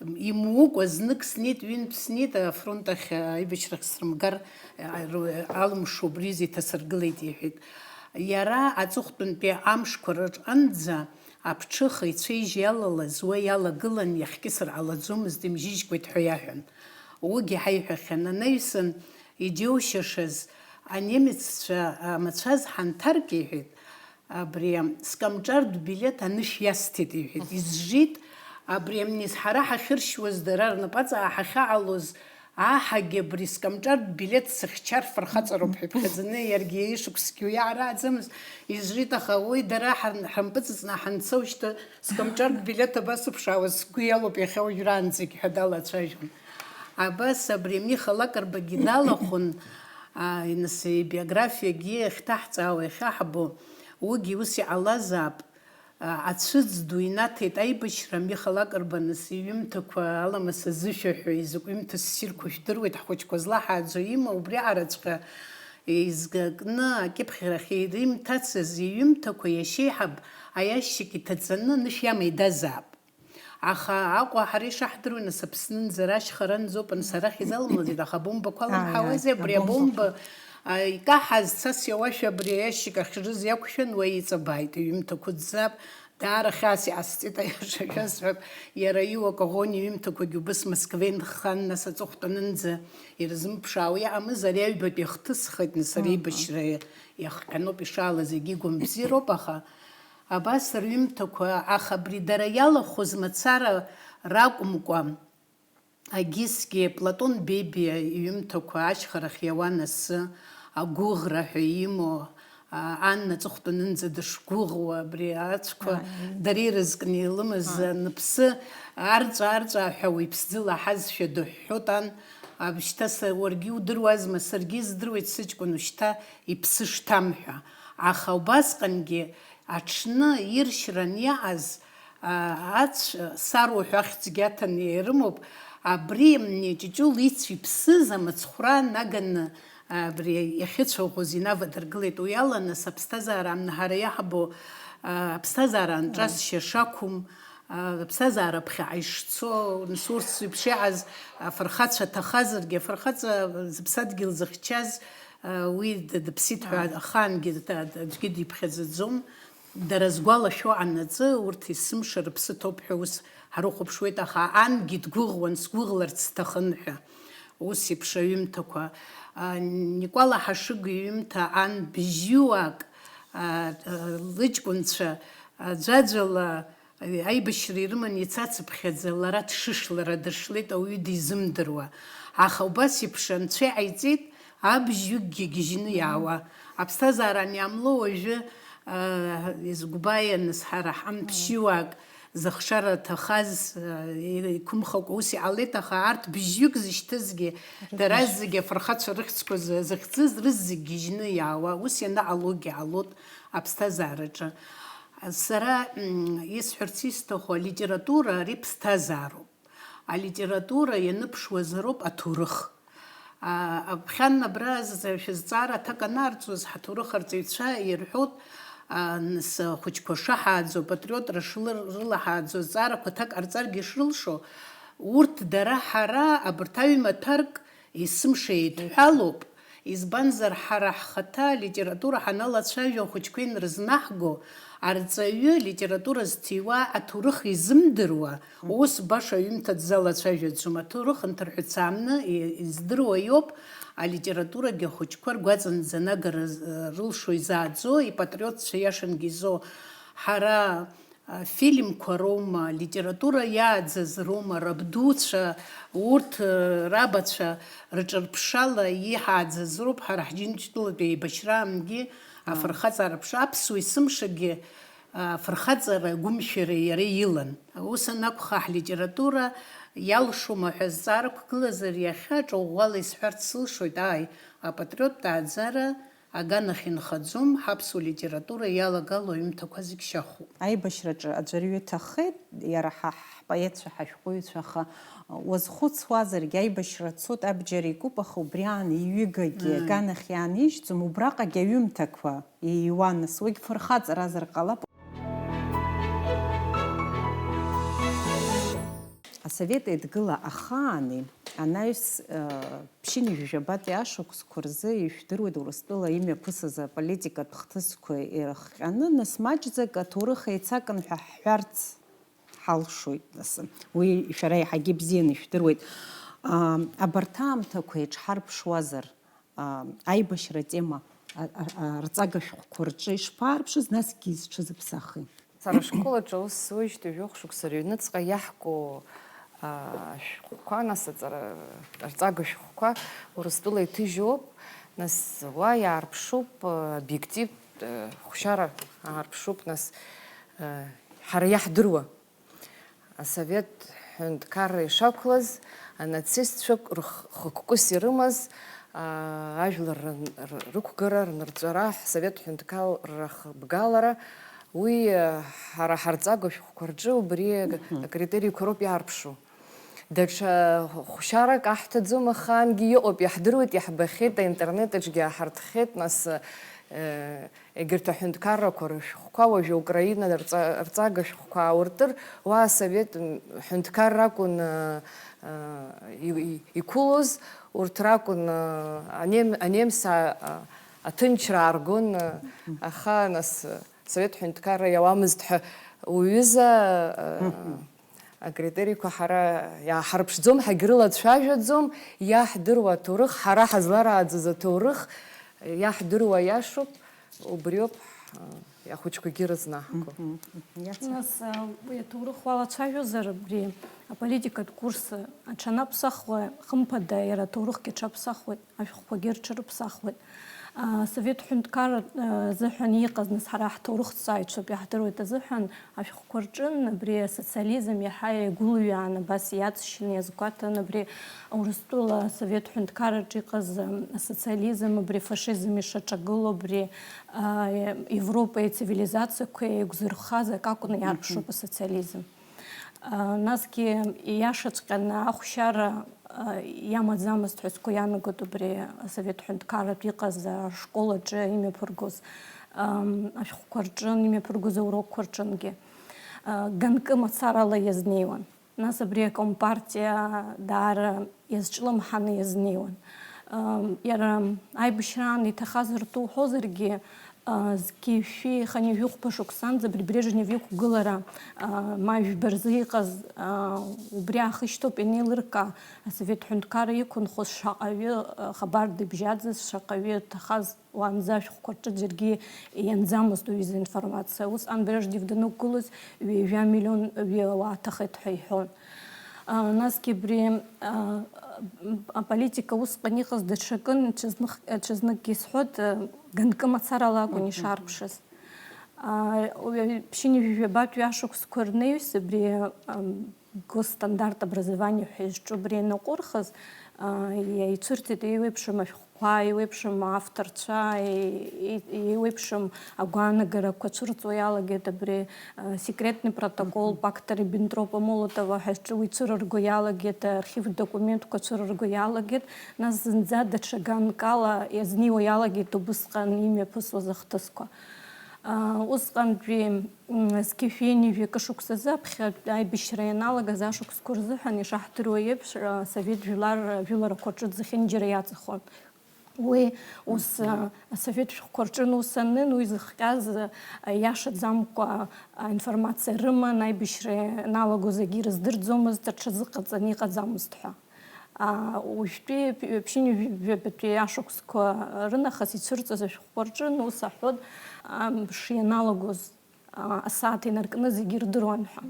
имукәа знык снеит, ҩынтә снеит, афронт ахь, аибашьрахь срымгар, э, ру-, алымшо убри изы иҭасыргылеит, иҳәеит. Иара аҵыхәтәантәи амшқәа рыҟынӡа, аԥҽыха ицәеижь иалалаз уа иалагылан, иахькьысыр ҟалаӡомызт, имжьыжькуеит ҳәа иаҳәан. Уигьы ҳаиҳәахьан, анаҩсан иџьоушьашаз анемеццәа амацәаз ҳанҭарк, иҳәеит, абри скамҿартә билеҭ анышә иасҭеит, иҳәеит, изжит, абри амни ҳара ҳахьыршьуаз дара рнапаҵаа ҳахьаҟалоз, аҳагьы абри скамҿартә билеҭ сыхьчар фырхаҵароуп ҳәа иԥхьаӡаны, иаргьы ишықәсгьы уи аарааӡамызт, изжит, аха уи дара ҳар-, ҳампыҵыҵны ҳанцоушьҭа, скамҿартә билеҭ абасыԥшаауаз сгәы иалоуп иахьа уажәраанӡагь ҳәа далацәажәон. Абас абри Миха Лакрбагьы далахәын, а, нас ибиографиагьы ахьҭаҳҵаауа иахьаҳбо, уигьы ус иҟалазаап. Ацәыӡ ду инаҭеит аибашьра Миха Лакрба, нас иҩымҭақәа аламыс азышәа ҳәа изакә ҩымҭа ссирқәа жәдыруеит, ҳхәыҷқәа злаҳааӡо има, убри араҵәҟьа еизгакны акьыԥхьрахь ирымҭацыз иҩымҭақәа иашьеиҳаб аиашьчик иҭаҵаны анышә иамеидазаап. Аха Аҟәа ҳара ишаҳдыруа, нас Аԥснынӡа рашьхаранӡоуп, нас арахь изалымлаӡеит, аха абомбақәа Ааи, аламҳауазеи, ааи, абри абомба. Абомба, а, икаҳаз цас иауашәа абри аиашьчик ахьжыз иақәшәан, уа иҵабааит, иҩымҭа қәыӡӡап, даара хьаас иҟасҵеит, аиаша шәасҳәап, иара Иуа Коӷониа иҩымҭақәагьы убыс Москвеи нххан, нас аҵыхәтәанынӡа ирзымԥшаауа иҟамыз, ари аҩбатәи ахҭысхеит, нас ари Мгм. Аибашьра иахҟьаноуп, ишаала зегьы игәамбзиароуп, аха Абас рҩымҭақәа, аха абри дара иалахәыз мацара ракәымкәа, агьысгьы Платон Бебиа иҩымҭақәа ашьхарахь иауан асы, агәыӷра ҳәа имоу, а, Анна аҵыхәтәанынӡа дышгәыӷуа, абри ацәқәа Ааи. Дара ирызкны илымаз Ааи. Аныԥсы арҵәаа-арҵәаа ҳәа уи ԥсӡы лаҳазшәа дыҳәҳәот ан, а, шьҭа са, уаргьы удыруазма, саргьы издыруеит сыҷкәын ушьҭа иԥсы шҭам ҳәа. Аха убасҟангьы Аҽны иршьран иааз, а, ацә сароу ҳәа ахьӡгьы аҭаны ирымоуп. Абри, м, Ҷыҷыл ицә иԥсыз амыцхәра наганы, а, абри иахьыцәаӷәоз инавадыргылеит. Уи ала, нас, аԥсҭазаара амнахара иаҳбо, а, аԥсҭазаара анҿасшьа шақәым, а, аԥсҭазаара ԥхьаҟа ишцо, нас, урҭ еиԥш иааз афырхацәа ҭахазаргьы, афырхаҵа зыԥсадгьыл зыхьчаз, а, уи д-, дыԥсит ҳәа Ааи. Ахаангьы д-, д-, аӡәгьы диԥхьаӡаӡом. Дара згәалашәо анаҵы, урҭ есымша рыԥсы ҭоуп ҳәа ус ҳрыхәаԥшуеит, аха ангьы дгәыӷуан, сгәыӷларц сҭахын ҳәа. Ус еиԥш аҩымҭақәа, а, Никәала Ҳашыг иҩымҭа ан бжьҩыуаак, а, а, лыҷкәынцәа, а, ӡәаӡәала, а, аибашьра ирыманы ицацыԥхьаӡа, лара дшышлара дышлеит, ауаҩы дизымдыруа. Аха убас еиԥш анцәа иҟаиҵеит, Абжьҩыкгьы гьежьны иаауа. Аԥсҭазаара ани амло уажәы, а, изгәбаианыз ҳара ҳан ԥшьҩык зыхшара ҭахаз, а, иқәымхакәа ус иҟалеит, аха арҭ бжьҩык зышьҭызгьы, дара зегьы афырхацәа рыхьӡқәа зы-, зыхьӡыз рызегь гьежьны иаауа, ус ианаҟалогьы ҟалоит аԥсҭазаараҿы. Сара, м, исҳәарц исҭаху, алитература ари ԥсҭазаароуп. Алитература ианыԥшуазароуп аҭоурых. А, аԥхьан абра з-, шәызҵаара аҭак анарҵоз, ҳаҭоурых арҵаҩцәа ирҳәоит, а, нас ахәыҷқәа шаҳааӡо, апатриотра шылыр-, рылаҳааӡо, зҵаарақәа аҭак ҟарҵаргьы шрылшо, урҭ дара ҳара, абарҭ аҩ-маҭәарк есымша еидҳәалоуп, Избанзар, ҳара ҳхаҭа алитература ҳаналацәажәо, ахәыҷқәа инрызнаҳго, арҵаҩы литература зҭиуа, аҭоурых изымдыруа, ус баша аҩымҭа дзалацәажәаӡом. Аҭоурых нҭырҳәыцаамны и-, издыруа иоуп алитературагьы ахәыҷқәа ргәаҵанӡа анагара з-, рылшо изааӡо, ипатриотцәа иашангьы изо. Ҳара Афильмқәа роума, алитература иааӡаз роума, рабдуцәа, урҭ, э, рабацәа рҿырԥшала иҳааӡаз роуп ҳара ҳџьынџьтәылатәи еибашьраангьы афырхаҵара ԥш-, аԥсуа есымшагьы афырхаҵара гәымшәара иара илан. Ус анакәха, ҳлитература иалшома ҳәа зҵаарақәа гылазар, иахьа ҿыӷәӷәала исҳәарц сылшоит, ааи, апатриоттә ааӡара аганахь инхаӡом, ҳаԥсуа литература иалагало аҩымҭақәа зегь шьахәуп. Аибашьраҿы аӡәырҩы иҭаххеит, иара ҳа ҳпоетцәа, ҳашәҟәыҩҩцәа, аха уазхәыцуазаргьы, аибашьра цоит, абџьар икуп, аха убри аан иҩыгагьы Ааи. Аганахь иаанижьӡом, убраҟагь аҩымҭақәа ииуан, нас уигь фырхаҵаразар ҟалап. Асовет Еидгыла ахаани анаҩс, э, ԥшьынҩажәи жәабатәи ашықәсқәа рзы, ижәдыруеит, Урыстәыла имҩаԥысыз аполитикатә хҭысқәа ирыхҟьаны, нас маҷӡак аҭоурых еицакын ҳәа ҳҳәарц ҳалшоит, нас. Уи шәара еиҳагьы ибзианы ижәдыруеит. А, абарҭ аамҭақәа еиҿҳарԥшуазар, а, аибашьра атема, а, а, а, арҵага шәҟәқәа рҿы ишԥаарԥшыз, насгьы изҽазыԥсахи? Сара ашкол аҿы аус зуеижьҭеи жәохә шықәса рыҩныҵҟа иаҳку, а, ашәҟәқәа, нас аҵара, арҵага шәҟәқәа Урыстәыла иҭыжьуп, нас уа иаарԥшуп, а, обиективтә, а, хәшьара аарԥшуп, нас, а, ҳара иаҳдыруа. Асовет ҳәынҭқарра ишақәлаз, анацистцәа рхықәкыс ирымаз, аа, ажәлар рын-, р-, рықәгара, рнырҵәара, ҳсовет ҳәынҭқарра ахыбгалара, уи, ҳара ҳарҵага шәҟәқәа рҿы убри Мгм. акритериқәа роуп иаарԥшу. Даҽа хәшьарак аҳҭаӡом, ахаангьы иҟоуп, иаҳдыруеит, иаҳбахьеит, аинтернет аҿгьы ааҳартхеит, нас, э, Егьырҭ аҳәынҭқаррақәа рышәҟәқәа уажәы Украина рҵа-, рҵага шәҟәқәа аауртыр, уа асовет ҳәынҭқарра акәын, ы, ы, и-, и-, иқәылоз, урҭ ракәын, ы, анем-, анемс а-, а-, аҭынчра ааргон, ы, аха, нас, ы, асовет ҳәынҭқарра иауамызт ҳәа уҩыза, ы, Акритериқәа ҳара иааҳарԥшӡом, ҳагьрылацәажәаӡом, иаҳдыруа аҭоурых, ҳара ҳазларааӡаз аҭоурых, иаҳдыруа иашоуп, убриоуп, ҳ-, ахәыҷқәагьы рызнаҳго. Мгм, мгм, иаца. Нас, а, уи аҭоурых уалацәажәозар, абри аполитикатә курс аҽанаԥсахуа, хымԥада, иара аҭоурыхгьы аҽаԥсахуеит. Ашәҟәқәагьы рҽырыԥсахуеит. Асовет ҳәынҭқарра, а, азыҳәан иҟаз, нас, ҳара ҳҭоурыхҭҵааҩцәоуп, иаҳдыруеит азыҳәан, ашәҟәқәа рҿын абри асоциализм иаҳа иагәылҩаан, абас иаҵшьны иазгәаҭан, абри Урыстәыла асовет ҳәынҭқарраҿы иҟаз, ам, асоциализм, абри афашизм ишаҿагылоу, абри, а, Европа ицивилизациақәа еиқәзырхаз акы акәны Мгм. иаарԥшуп асоциализм. А, насгьы ииашаҵәҟьаны ахәшьара, а, иамаӡамызт ҳәа сгәы иаанагоит убри асовет ҳәынҭқарратә иҟаз ашкол аҿы имҩаԥыргоз, ам, ашәҟәқәа рҿын, имҩаԥыргоз аурокқәа рҿынгьы. А, ганкы мацарала иазнеиуан. Нас абри акомпартиа даара иазҿлымҳаны иазнеиуан. Ам, иара аибашьраан иҭахаз ртәы уҳәозаргьы, а, зқьи жәшәи хынҩажәи хәба шықәсанӡа абри Брежнев иқәгылара, а, ма жәба рзы иҟаз, а, убри аахышьҭоуп ианеилыркаа, асовет ҳәынҭқарра иқәынхоз шаҟаҩы, а, хабар дыбжьаӡыз, шаҟаҩы дҭахаз уаанӡа ашәҟәқәа рҿы џьаргьы ианӡамызт уи изы информациа. Усҟан Брежнев данықәгылоз ҩажәа миллион ҩы ауаа ҭахеит ҳәа иҳәон. А, насгьы абри, а, аполитика усҟан иҟаз даҽакын, ҽазных-, ҽазныкгьы исҳәоит, а, ганкы мацарала акәын Мгм. ишаарԥшыз. А, уи ԥшьынҩажәи жәабатәи ашықәсқәа рнаҩс абри, ам, госстандарт образование ҳәа изҿу абри ианаҟәырхыз, а, иа-, ицәырҵит еиуеиԥшым ашәҟәқәа, еиуеиԥшым авторцәа, е-, е-, еиуеиԥшым агәаанагарақәа цәырҵуа иалагеит абри, а, секретный протокол, Мгм. пакт Риббентропа-Молотова ҳәа зҿу ицәырырго иалагеит, архивтә документқәа цәырырго иалагеит, нас зынӡа даҽа ганкала иазнеиуа иалагеит убысҟан имҩаԥысуаз ахҭысқәа. А, усҟантәи, м, зқьи жәшәи ҩынҩажәи акы шықәсазы аԥхьатәи аибашьра ианалагаз ашықәсқәа рзыҳәан, ишаҳдыруа еиԥш, а, асовет жәлар, жәыларақәа рҿы зехьынџьара иаҵахон. Уи ус, Мгм. а, асовет шәҟәқәа рҿы аус анын, уи зыхҟьаз, а, иашаӡамкәа, а, информациа рыман, аибашьра ианалагоз егьи рыздырӡомызт, рҽазыҟаҵаны иҟаӡамызт ҳәа. А, уажәтәи ԥ-, ԥшьынҩажәи жәабатәи ашықәсқәа рынахыс ицәырҵыз ашәҟәқәа рҿы, ус аҳәон, амш ианалагоз, асааҭ инаркны зегьы ирдыруан ҳәа.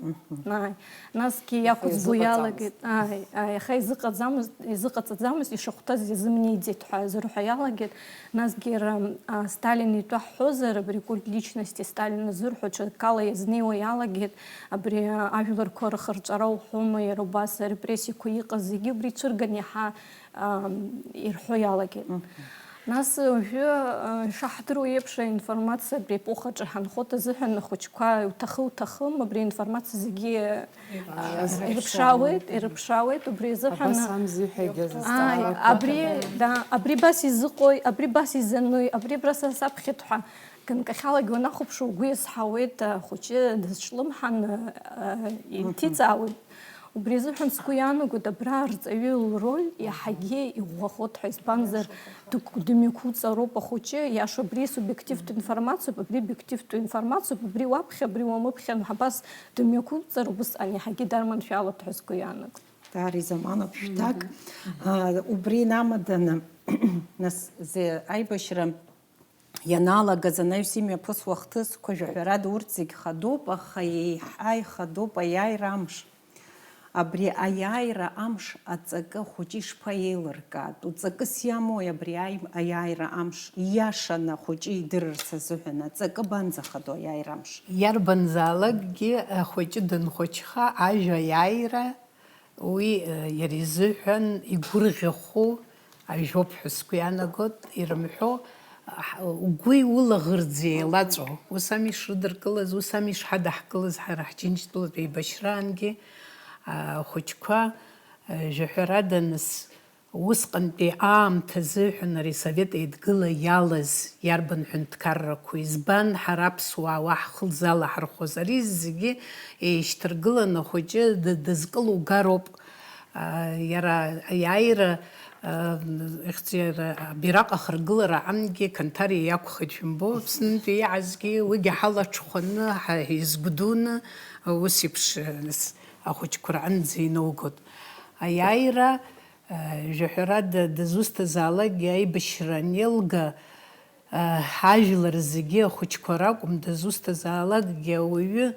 Ааи. Насгьы иақәӡбо иалагеит, ааи, ааи, аха изыҟаҵамызт, изыҟаҵаӡамызт, ишахәҭаз иазымнеиӡеит ҳәа зырҳәо иалагеит. Насгьы иара, а, Сталин итәы ҳҳәозар, абри культ личности Сталин зырҳәо ҽакала иазнеиуа иалагеит, абри, а, ажәларқәа рхырҵәара уҳәома, иара убас арепрессиақәа иҟаз зегьы убри ицәырган иаҳа, а, ирҳәо иалагеит. Нас уажәы, а, ишаҳдыруа еиԥш, аинформациатә епохаҿы ҳанхоит азыҳәан ахәыҷқәа уҭахы-уҭахым, абри аинформациа зегьы, а, ирыԥшаауеит, ирыԥшаауеит, убри азыҳәан. Абас амзи ҳәа егьа Ааи, зызҵаалақәа абри, да, абри абас изыҟои, абри абас изаныи, абри абра са саԥхьеит ҳәа, ганкахьалагьы уанахәаԥшуа угәы иазҳауеит, ахәыҷы дазҿлымҳаны, а, инҭиҵаауеит. Убри азыҳәан сгәы иаанагоит, абра арҵаҩы лроль иаҳагьы иӷәӷәахоит ҳәа, избанзар, дыгә-, дымҩақәуҵароуп ахәыҷы, иаша абри субиективтә информациоуп, абри обиективтә информациоуп, абри уаԥхьа, абри уамыԥхьан, абас дымҩақәуҵар, убысҟан иаҳагьы дарманшәалоуп ҳәа сгәы иаанагоит. Даара изаманоуп шәҭак. Мгм. Аа, убри инамаданы, нас, зе-, аибашьра ианалагаз анаҩс имҩаԥысуа ахҭысқәа, жәаҳәарада, урҭ зегь хадоуп, аха еиҳа ихадоуп аиааира амш. Абри аиааира амш аҵакы ахәыҷы ишԥаеилыркаатәу? Ҵакыс иамои абри аи-, аиааира амш? Ииашаны ахәыҷы идырырц азыҳәан аҵакы абанӡахадоу аиааира амш? Иарбанзаалакгьы ахәыҷы данхәыҷха, ажәа аиааира уи, э, иара изыҳәан игәырӷьахәу ажәоуп ҳәа сгәы иаанагоит, ирымҳәо, ҳ-, угәи улаӷырӡи еилаҵәо. Ус ами ишрыдыркылаз, ус ами ишҳадаҳкылаз ҳара ҳџьынџьтәылатә еибашьраангьы, а, ахәыҷқәа, э, жәаҳәарада, нас, усҟантәи аамҭа азыҳәан ари Совет Еидгыла иалаз иарбан ҳәынҭқаррақәоу, избан ҳара аԥсуаа уа ҳхы лзалаҳархәоз, ари зегьы еишьҭаргыланы ахәыҷы д-, дызкылугароуп. А, иара аиааира, а, ихьӡ-, иара абираҟ ахыргылара аҟынгьы Қанҭариа иакәхеит, шәымбо, Аԥснынтәи иаазгьы, уигьы ҳалаҽхәаны, ҳа-, ҳизгәдуны, ус еиԥш, а, нас, ахәыҷқәа рҟынӡа инаугоит. Аиааира, а, жәаҳәарада, дызусҭазаалакгьы аибашьра анеилга, Ажәлар зегьы ахәыҷқәа ракәым, дызусҭазаалакгьы ауаҩы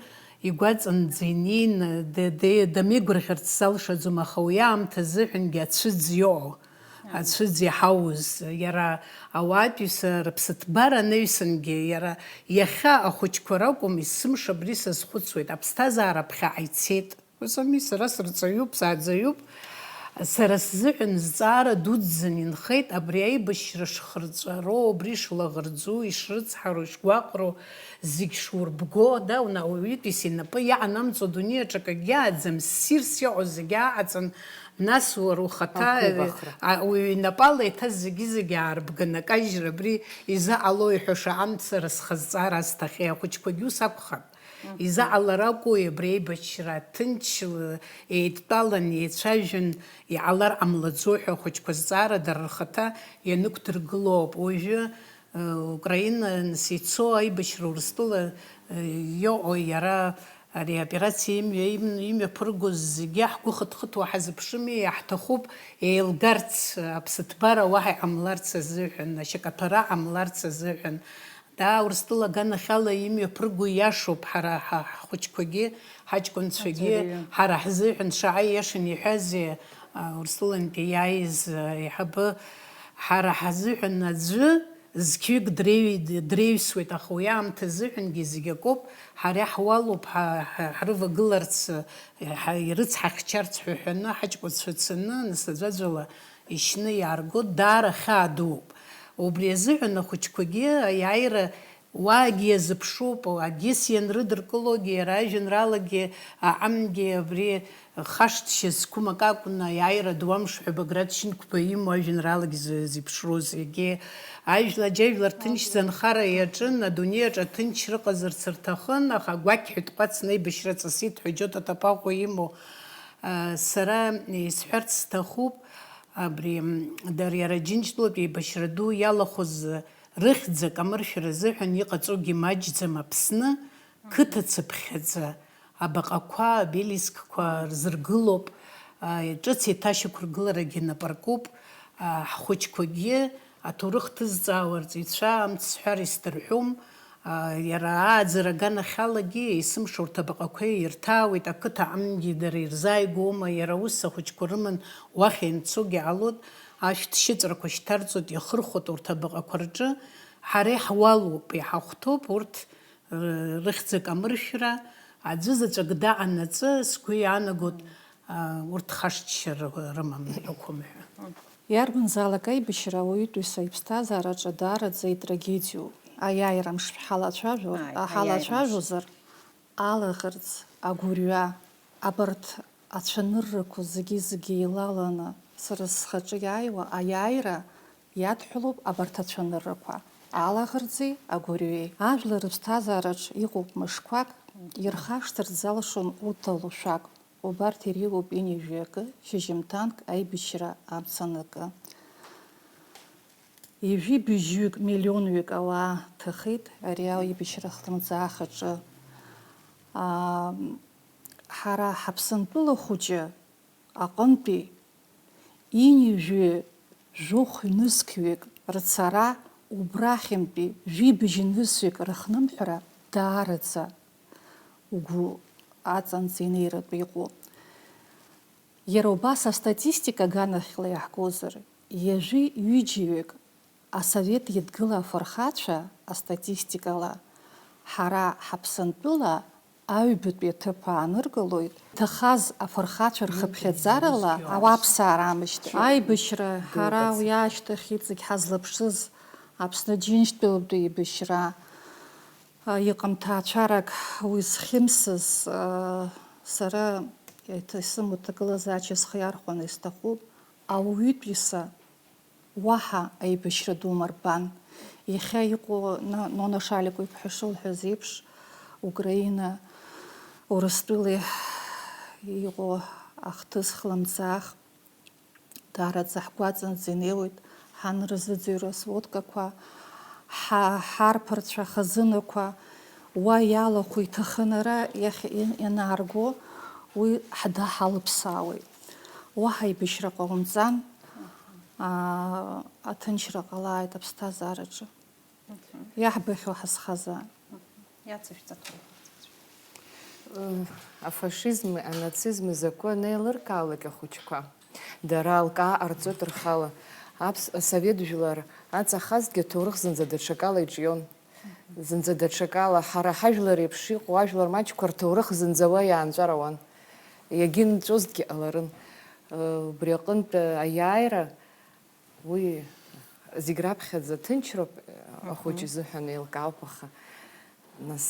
игәаҵанӡа инеины, д-, д-, дамеигәырӷьарц залшаӡом, аха уи аамҭа азыҳәангьы ацәыӡ иоуа, ацәыӡ иҳауз, иара ауаатәыҩса рыԥсыҭбара анаҩсангьы, иара иахьа ахәыҷқәа ракәым, есымша абри сазхәыцуеит, аԥсҭазаара ԥхьаҟа ицеит. Ус ами, сара сырҵаҩуп, сааӡаҩуп. Сара сзыҳәан зҵаара дуӡӡаны инхеит абри аибашьра шхырҵәароу, убри шлаӷырӡу, ишрыцҳароу, ишгәаҟроу, зегь шурбго, да, уна-, ауаҩытәыҩса инапы иаанамҵуа адунеи аҿы акгьы ааӡам, ссирс иҟоу зегь ааҟаҵан, нас уара ухаҭа, Ақәибахра. А, уаҩы инапала еиҭа зегьы-зегьы аарбганы акажьра абри изыҟалои ҳәа шаҟа мцара схазҵаара азҭахьеи, ахәыҷқәагьы ус акәхап. Изаҟалар акәу абри аибашьра ҭынч, еидтәалан, еицәажәан, иҟалар ҟамлаӡои ҳәа ахәыҷқәа зҵаара дара рхаҭа ианықәдыргыло ауп. Уажәы, э, Украина нас ицо аибашьра Урыстәыла, э, иҟоу иара ари аоперациа имҩа, им-, имҩаԥыргоз зегьы ҳгәы хыҭхыҭуа ҳазыԥшыми, иаҳҭахуп еилгарц, аԥсыҭбара уаҳа иҟамларц азыҳәан, ашьакаҭәара ҟамларц азыҳәан. Даа, Урыстәыла аганахьала имҩаԥырго иашоуп, ҳара ҳа-, ҳхәыҷқәагьы, ҳаҷкәынцәагьы, Аӡәырҩы. Ҳара ҳзыҳәан шаҟа ииашаны иҳәазеи, а, Урыстәылантәи иааиз, а, аиҳабы, ҳара ҳзыҳәан аӡәы зқьҩык дреи-, дреиҩсуеит, аха уи аамҭа азыҳәангьы зегь акоуп, ҳара иаҳуалуп, ҳа-, ҳа-, ҳрывагыларц, ҳа-, ирыцҳахьчарц ҳәа ҳәаны, ҳаҷкәынцәа цаны, нас аӡәаӡәала ишьны иаарго даара хьаа дууп. Убри азыҳәан ахәыҷқәагьы аиааира уаагьы иазыԥшуп, агьыс ианрыдыркылогьы, иара ажәеинраалагьы аҟынгьы абри хашҭшьа зқәым акы акәны, аиааира ду амш ҳәа Баграт Шьынқәба имоу ажәеинраалагьы зи-, зеиԥшроу зегьы. Ажәла-, аџьажәлар ҭынчӡа анхара иаҿын, адунеи аҿы аҭынчра ыҟазарц рҭахын, аха агәақьҳәа итҟәацны аибашьра ҵысит ҳәа Џьота Ҭапаҟәа имоу, а, сара исҳәарц сҭахуп. Абри, м, дара иара Џьынџьтәылатә еибашьра ду иалахәыз рыхьӡ акамыршәара азыҳәан иҟаҵогьы маҷӡам Аԥсны, қыҭа цыԥхьаӡа абаҟақәа, обелискқәа рзыргылоуп, а, ҿыц еиҭашьақәыргыларагьы нап аркуп, а, ҳхәыҷқәагьы аҭоурых ҭызҵаауа рҵаҩцәа амц сҳәар исдырҳәом, Иара ааӡара аганахьалагьы есымша урҭ абаҟақәа ирҭаауеит, ақыҭа амгьы дара ирзааигәоума, иара ус ахәыҷқәа рыман уахь ианцогьы ҟалоит, ашәҭ шьыҵәрақәа шьҭарҵоит, ихырхәоит урҭ абаҟақәа рҿы, ҳара иҳуалуп, иҳахәҭоуп урҭ рыхьӡ акамыршәра, аӡәы заҵәык даҟанаҵы, сгәы иаанагоит, урҭ хашҭшьа рымам ҳәа. Иарбанзаалак аибашьра ауаҩытәыҩса иԥсҭазаараҿы даараӡа итрагедиоуп. Аиааира мшшәа ҳалацәажәо, Ааи, ҳалацәажәозар, алаӷырӡ, агәырҩа, абарҭ ацәаныррақәа зегьы-зегьы еилаланы сара схаҿы иааиуа аиааира иадҳәалоуп абарҭ ацәаныррақәа, алаӷырӡи агәырҩеи. Ажәлар рыԥсҭазаараҿ иҟоуп мышқәак, ирхашҭырц залшом урҭ алушәак. Убарҭ иреиуоуп ҩынҩажәи акы, шьыжьымҭанк аибашьра амца анакы. Ҩажәи быжьҩык, миллионҩык ауаа ҭахеит ари аибашьра хлымӡаах аҿы. Аа, ҳара ҳаԥсынтәыла хәыҷы аҟынтәи ҩынҩажәи жәохә нызқьҩык рцара, убрахьынтәи жәибжь нызқьҩык рыхнымҳәра даараӡа угәы аҵанӡа инеиратәы иҟоуп. Иара убас астатистика аганахьала иаҳгозар, ҩажәи ҩыџьаҩык асовет еидгыла афырхацәа астатистикала ҳара ҳаԥсынтәыла аҩбатәи аҭыԥ ааныркылоит, иҭахаз афырхацәа рхыԥхьаӡарала ауаԥсаа раамышьҭахь. Аибашьра ҳара уи ашьҭахь иҵегь ҳазлаԥшыз Аԥсны Џьынџьтәылатәи еибашьра, а, иҟам ҭаацәарак уи зхьымсыз, а, сара еиҭа исымоу ҭагылазаашьа схы иархәаны исҭахуп, ауаҩытәыҩса уаҳа аибашьра ду марбан. Иахьа иҟоу, на-, Нона Шаликәа иԥҳәыс шылҳәаз еиԥш, Украина, Урыстәылеи иҟоу ахҭыс хлымӡаах, даараӡа ҳгәаҵанӡа инеиуеит, ҳанрызыӡырҩуа сводкақәа, ҳа-, ҳарԥарцәа хазынақәа уа иалахәу иҭахынара иахь ин-, ианаарго, уи ҳдаҳалыԥсаауеит. Уаҳа аибашьра ҟаумҵан, аа, аҭынчра ҟалааит аԥсҭазаараҿы. Иаҳбахьоу ҳазхазаап. Иацышәҵатәуп. Афашизми анацизми закәу анеилыркаалак ахәыҷқәа, дара алкаа ҟарҵоит рхала. Аԥс-, асовет жәлар аҵахазҭгьы аҭоурых зынӡа даҽакала иҿион. Зынӡа даҽакала, ҳара ҳажәлар еиԥш иҟоу ажәлар маҷқәа рҭоурых зынӡа уа иаанҵәар ауан. Иагьынҵәозҭгьы ҟаларын. Убри аҟынтә аиааира Уи зегь раԥхьаӡа ҭынчроуп, ахәыҷ изыҳәан еилкаауп, аха, нас,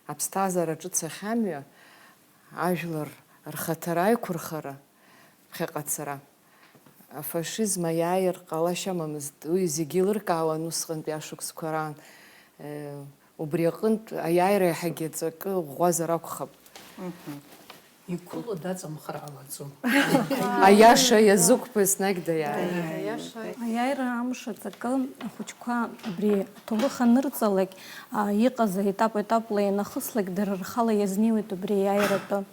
аԥсҭазаара ҿыц ахьамҩа, ажәлар рхаҭара аиқәырхара, ԥхьаҟа ацара, афашизм аиааир ҟалашьа амамызт, уи зегьы еилыркаауан усҟантәи ашықәсқәа раан. Убри аҟынтә аиааира иаҳагьы аҵакы ӷәӷәазар акәхап. Иқәыло даҵамхар ҟалаӡом. Аиаша иазықәԥо еснагь даиааит. Аиаша. Аиааира амш аҵакы ахәыҷқәа абри аҭоурых анырҵалак, а, иҟаз аетап-етапла ианахыслак, дара рхала иазнеиуеит убри аиааиратәы.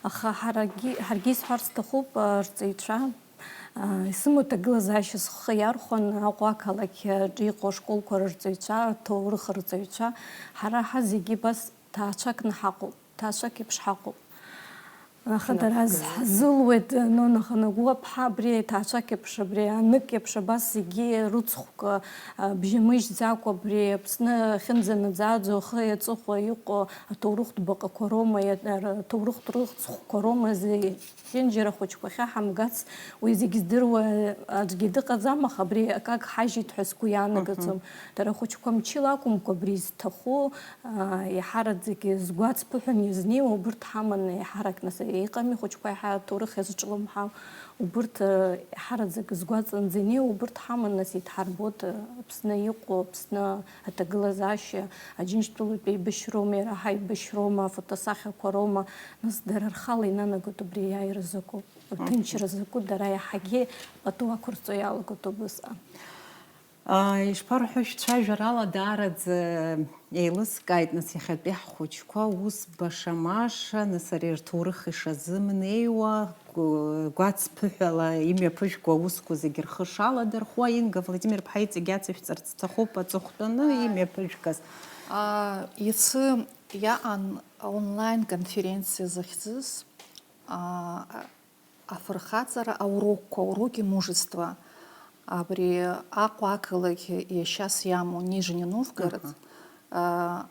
Аха ҳарагьы, ҳаргьы исҳәарц сҭахуп, а, рҵаҩцәа, Исымоу ҭагылазаашьа схы иархәаны Аҟәа ақалақь аҿы иҟоу ашколқәа рырҵаҩцәа, аҭоурых рҵаҩцәа, ҳара ҳа зегьы абас ҭаацәакны ҳаҟоуп, ҭаацәак еиԥш ҳаҟоуп. Аха дара ҳзылуеит, Нона Ханагәлаԥҳа, абри аҭаацәак еиԥш, абри анык еиԥш абас зегьы рыцхәк, а, бжьамыжьӡакәа абри Аԥсны ахьынӡанаӡааӡо ахы иаҵыхәа иҟоу аҭоурыхтә баҟақәа роума, иа-, р-, аҭоурыхтә рыцхәқәа роума, зехьынџьара ахәыҷқәа ахьаҳамгац, уи зегь здыруа аӡәгьы дыҟаӡам, аха абри акак ҳажьит ҳәа сгәы иаанагаӡом. Мгм. Дара ахәыҷқәа мчыла акәымкәа, абри изҭаху, аа, иаҳараӡак згәаҵԥыҳәан иазнеиуа убырҭ ҳаманы, иаҳарак нас иҟами ахәыҷқәа, иаҳа аҭоурых иазҿлымҳау, убырҭ, э, иаҳараӡак згәаҵанӡа инеиуа убырҭ ҳаманы, нас идҳарбоит, э, Аԥсны иҟоу, Аԥсны аҭагылазаашьа, Аџьынџьтәылатә еибашьроума, иара ҳаибашьроума, афотосахьақәа роума, нас дара рхала инанагоит убри аиааира закәу, аҭынчра закәу, дара иаҳагьы пату ақәырҵо иалагоит убысҟан. Ишԥарҳәо, шәцәажәарала даараӡа еилыскааит, нас, иахьатәи ҳхәыҷқәа ус баша-маша, нас, ари рҭоурых ишазымнеиуа, гәаҵԥыҳәала имҩаԥыжәго аусқәа зегьы рхы шаладырхәуа, Инга Владимир-ԥҳа иҵегь иацышәҵарц сҭахуп аҵыхәтәаны имҩаԥыжәгаз. А, иацы иаан онлайн-конференциа захьӡыз, а, афырхаҵара аурокқәа, уроки мужества, абри Аҟәа ақалақь иашьас иамоу Нижний Новгород, Аҳа. а,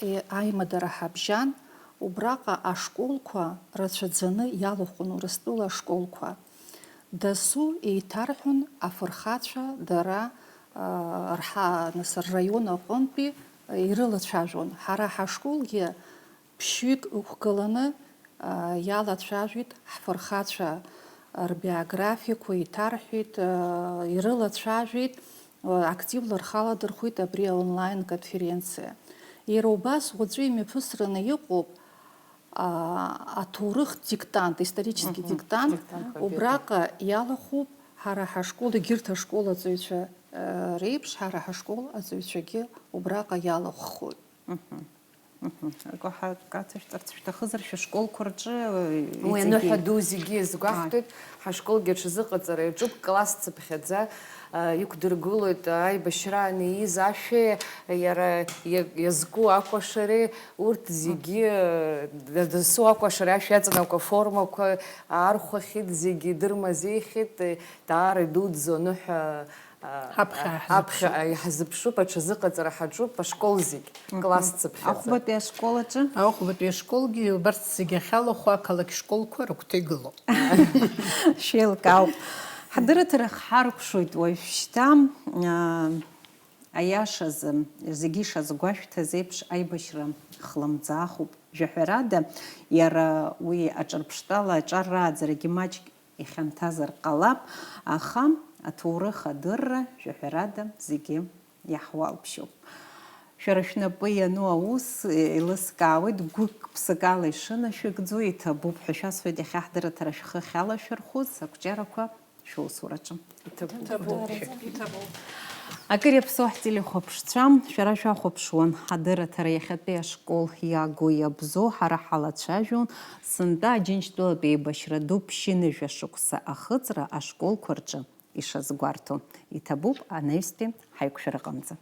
е-, аимадара ҳабжьан, убраҟа ашколқәа рацәаӡаны иалахәын Урыстәыла ашколқәа. Дасу еиҭарҳәон афырхацәа дара, а, рҳа-, нас рраион аҟынтәи ирылацәажәон. Ҳара ҳашколгьы ԥшьҩык ықәгыланы, а, иалацәажәеит ҳфырхацәа рбиографиақәа, еиҭарҳәеит, а, ирылацәажәеит, а, активла рхы аладырхәит абри аонлайн-конференциа. Иара убас уаҵәы имҩаԥысраны иҟоуп, а, аҭоурых диктант, исторический Мгм. диктант, Диктант Победы. Убраҟа иалахәуп ҳара ҳашкол, егьырҭ ашкол аҵаҩцәа, а, реиԥш, ҳара ҳашкол аҵаҩцәагьы убраҟа иалахәхоит. Мгм. Мгм. Акы ҳа-, кацышәҵарц шәҭахызар, шәышколқәа рҿы, э, Уи иҵегьы. Аныҳәа ду зегьы иазгәаҳҭоит, Ааи. Ҳашколгьы аҽазыҟаҵара иаҿуп, класс цыԥхьаӡа, а, иқәдыргылоит аибашьраан ииз ашәеи, иара иа-, иазку акәашареи, урҭ зегьы, а, дасу акәашара ашә иаҵанакуа аформақәа аархәахьеит, зегьы дырмазеихьеит, э, даара идуӡӡоу аныҳәа, а, Ҳаԥхьа а, ҳаԥхьа, ҳзыԥшуп. А, иаҳзыԥшуп, аҽазыҟаҵара ҳаҿуп, ашкол зегь, Мгм. Класс цыԥхьаӡа. Ахәбатәи ашкол аҿы? Ахәбатәи ашколгьы убарҭ зегьы ахьалахәу ақалақь школқәа рыгәҭа игылоуп. Шәеилкаауп. Ҳдырраҭара ҳхаркәшоит уажәшьҭа, аа, аиашазы, зегьы ишазгәашәҭаз еиԥш, аибашьра хлымӡаахуп. Жәаҳәарада, иара уи аҿырԥштәала аҿар рааӡарагьы маҷк ихьанҭазар ҟалап, аха аҭоурых адырра, жәаҳәарада, зегьы иаҳуалԥшьоуп. Шәара шәнапы иану аус еилыскаауеит, гәык-ԥсыкала ишынашәыгӡо иҭабуп ҳәа шәасҳәоит, иахьа ҳдырраҭара шәхы ахьалашәырхәыз, ақәҿиарақәа шәусураҿы. Иҭабуп. Иҭабуп. Иҭабуп. Акыр иаԥсоу ҳтелехәаԥшцәа, шәара шәахәаԥшуан ҳадырраҭара иахьатәи ашкол иагу иабзоу, ҳара ҳалацәажәон, сынтәа Аџьынџьтәылатә еибашьра ду ԥшьынҩажәа шықәса ахыҵра ашколқәа рҿы ишазгәарҭо. Иҭабуп анаҩстәи ҳаиқәшәараҟынӡа.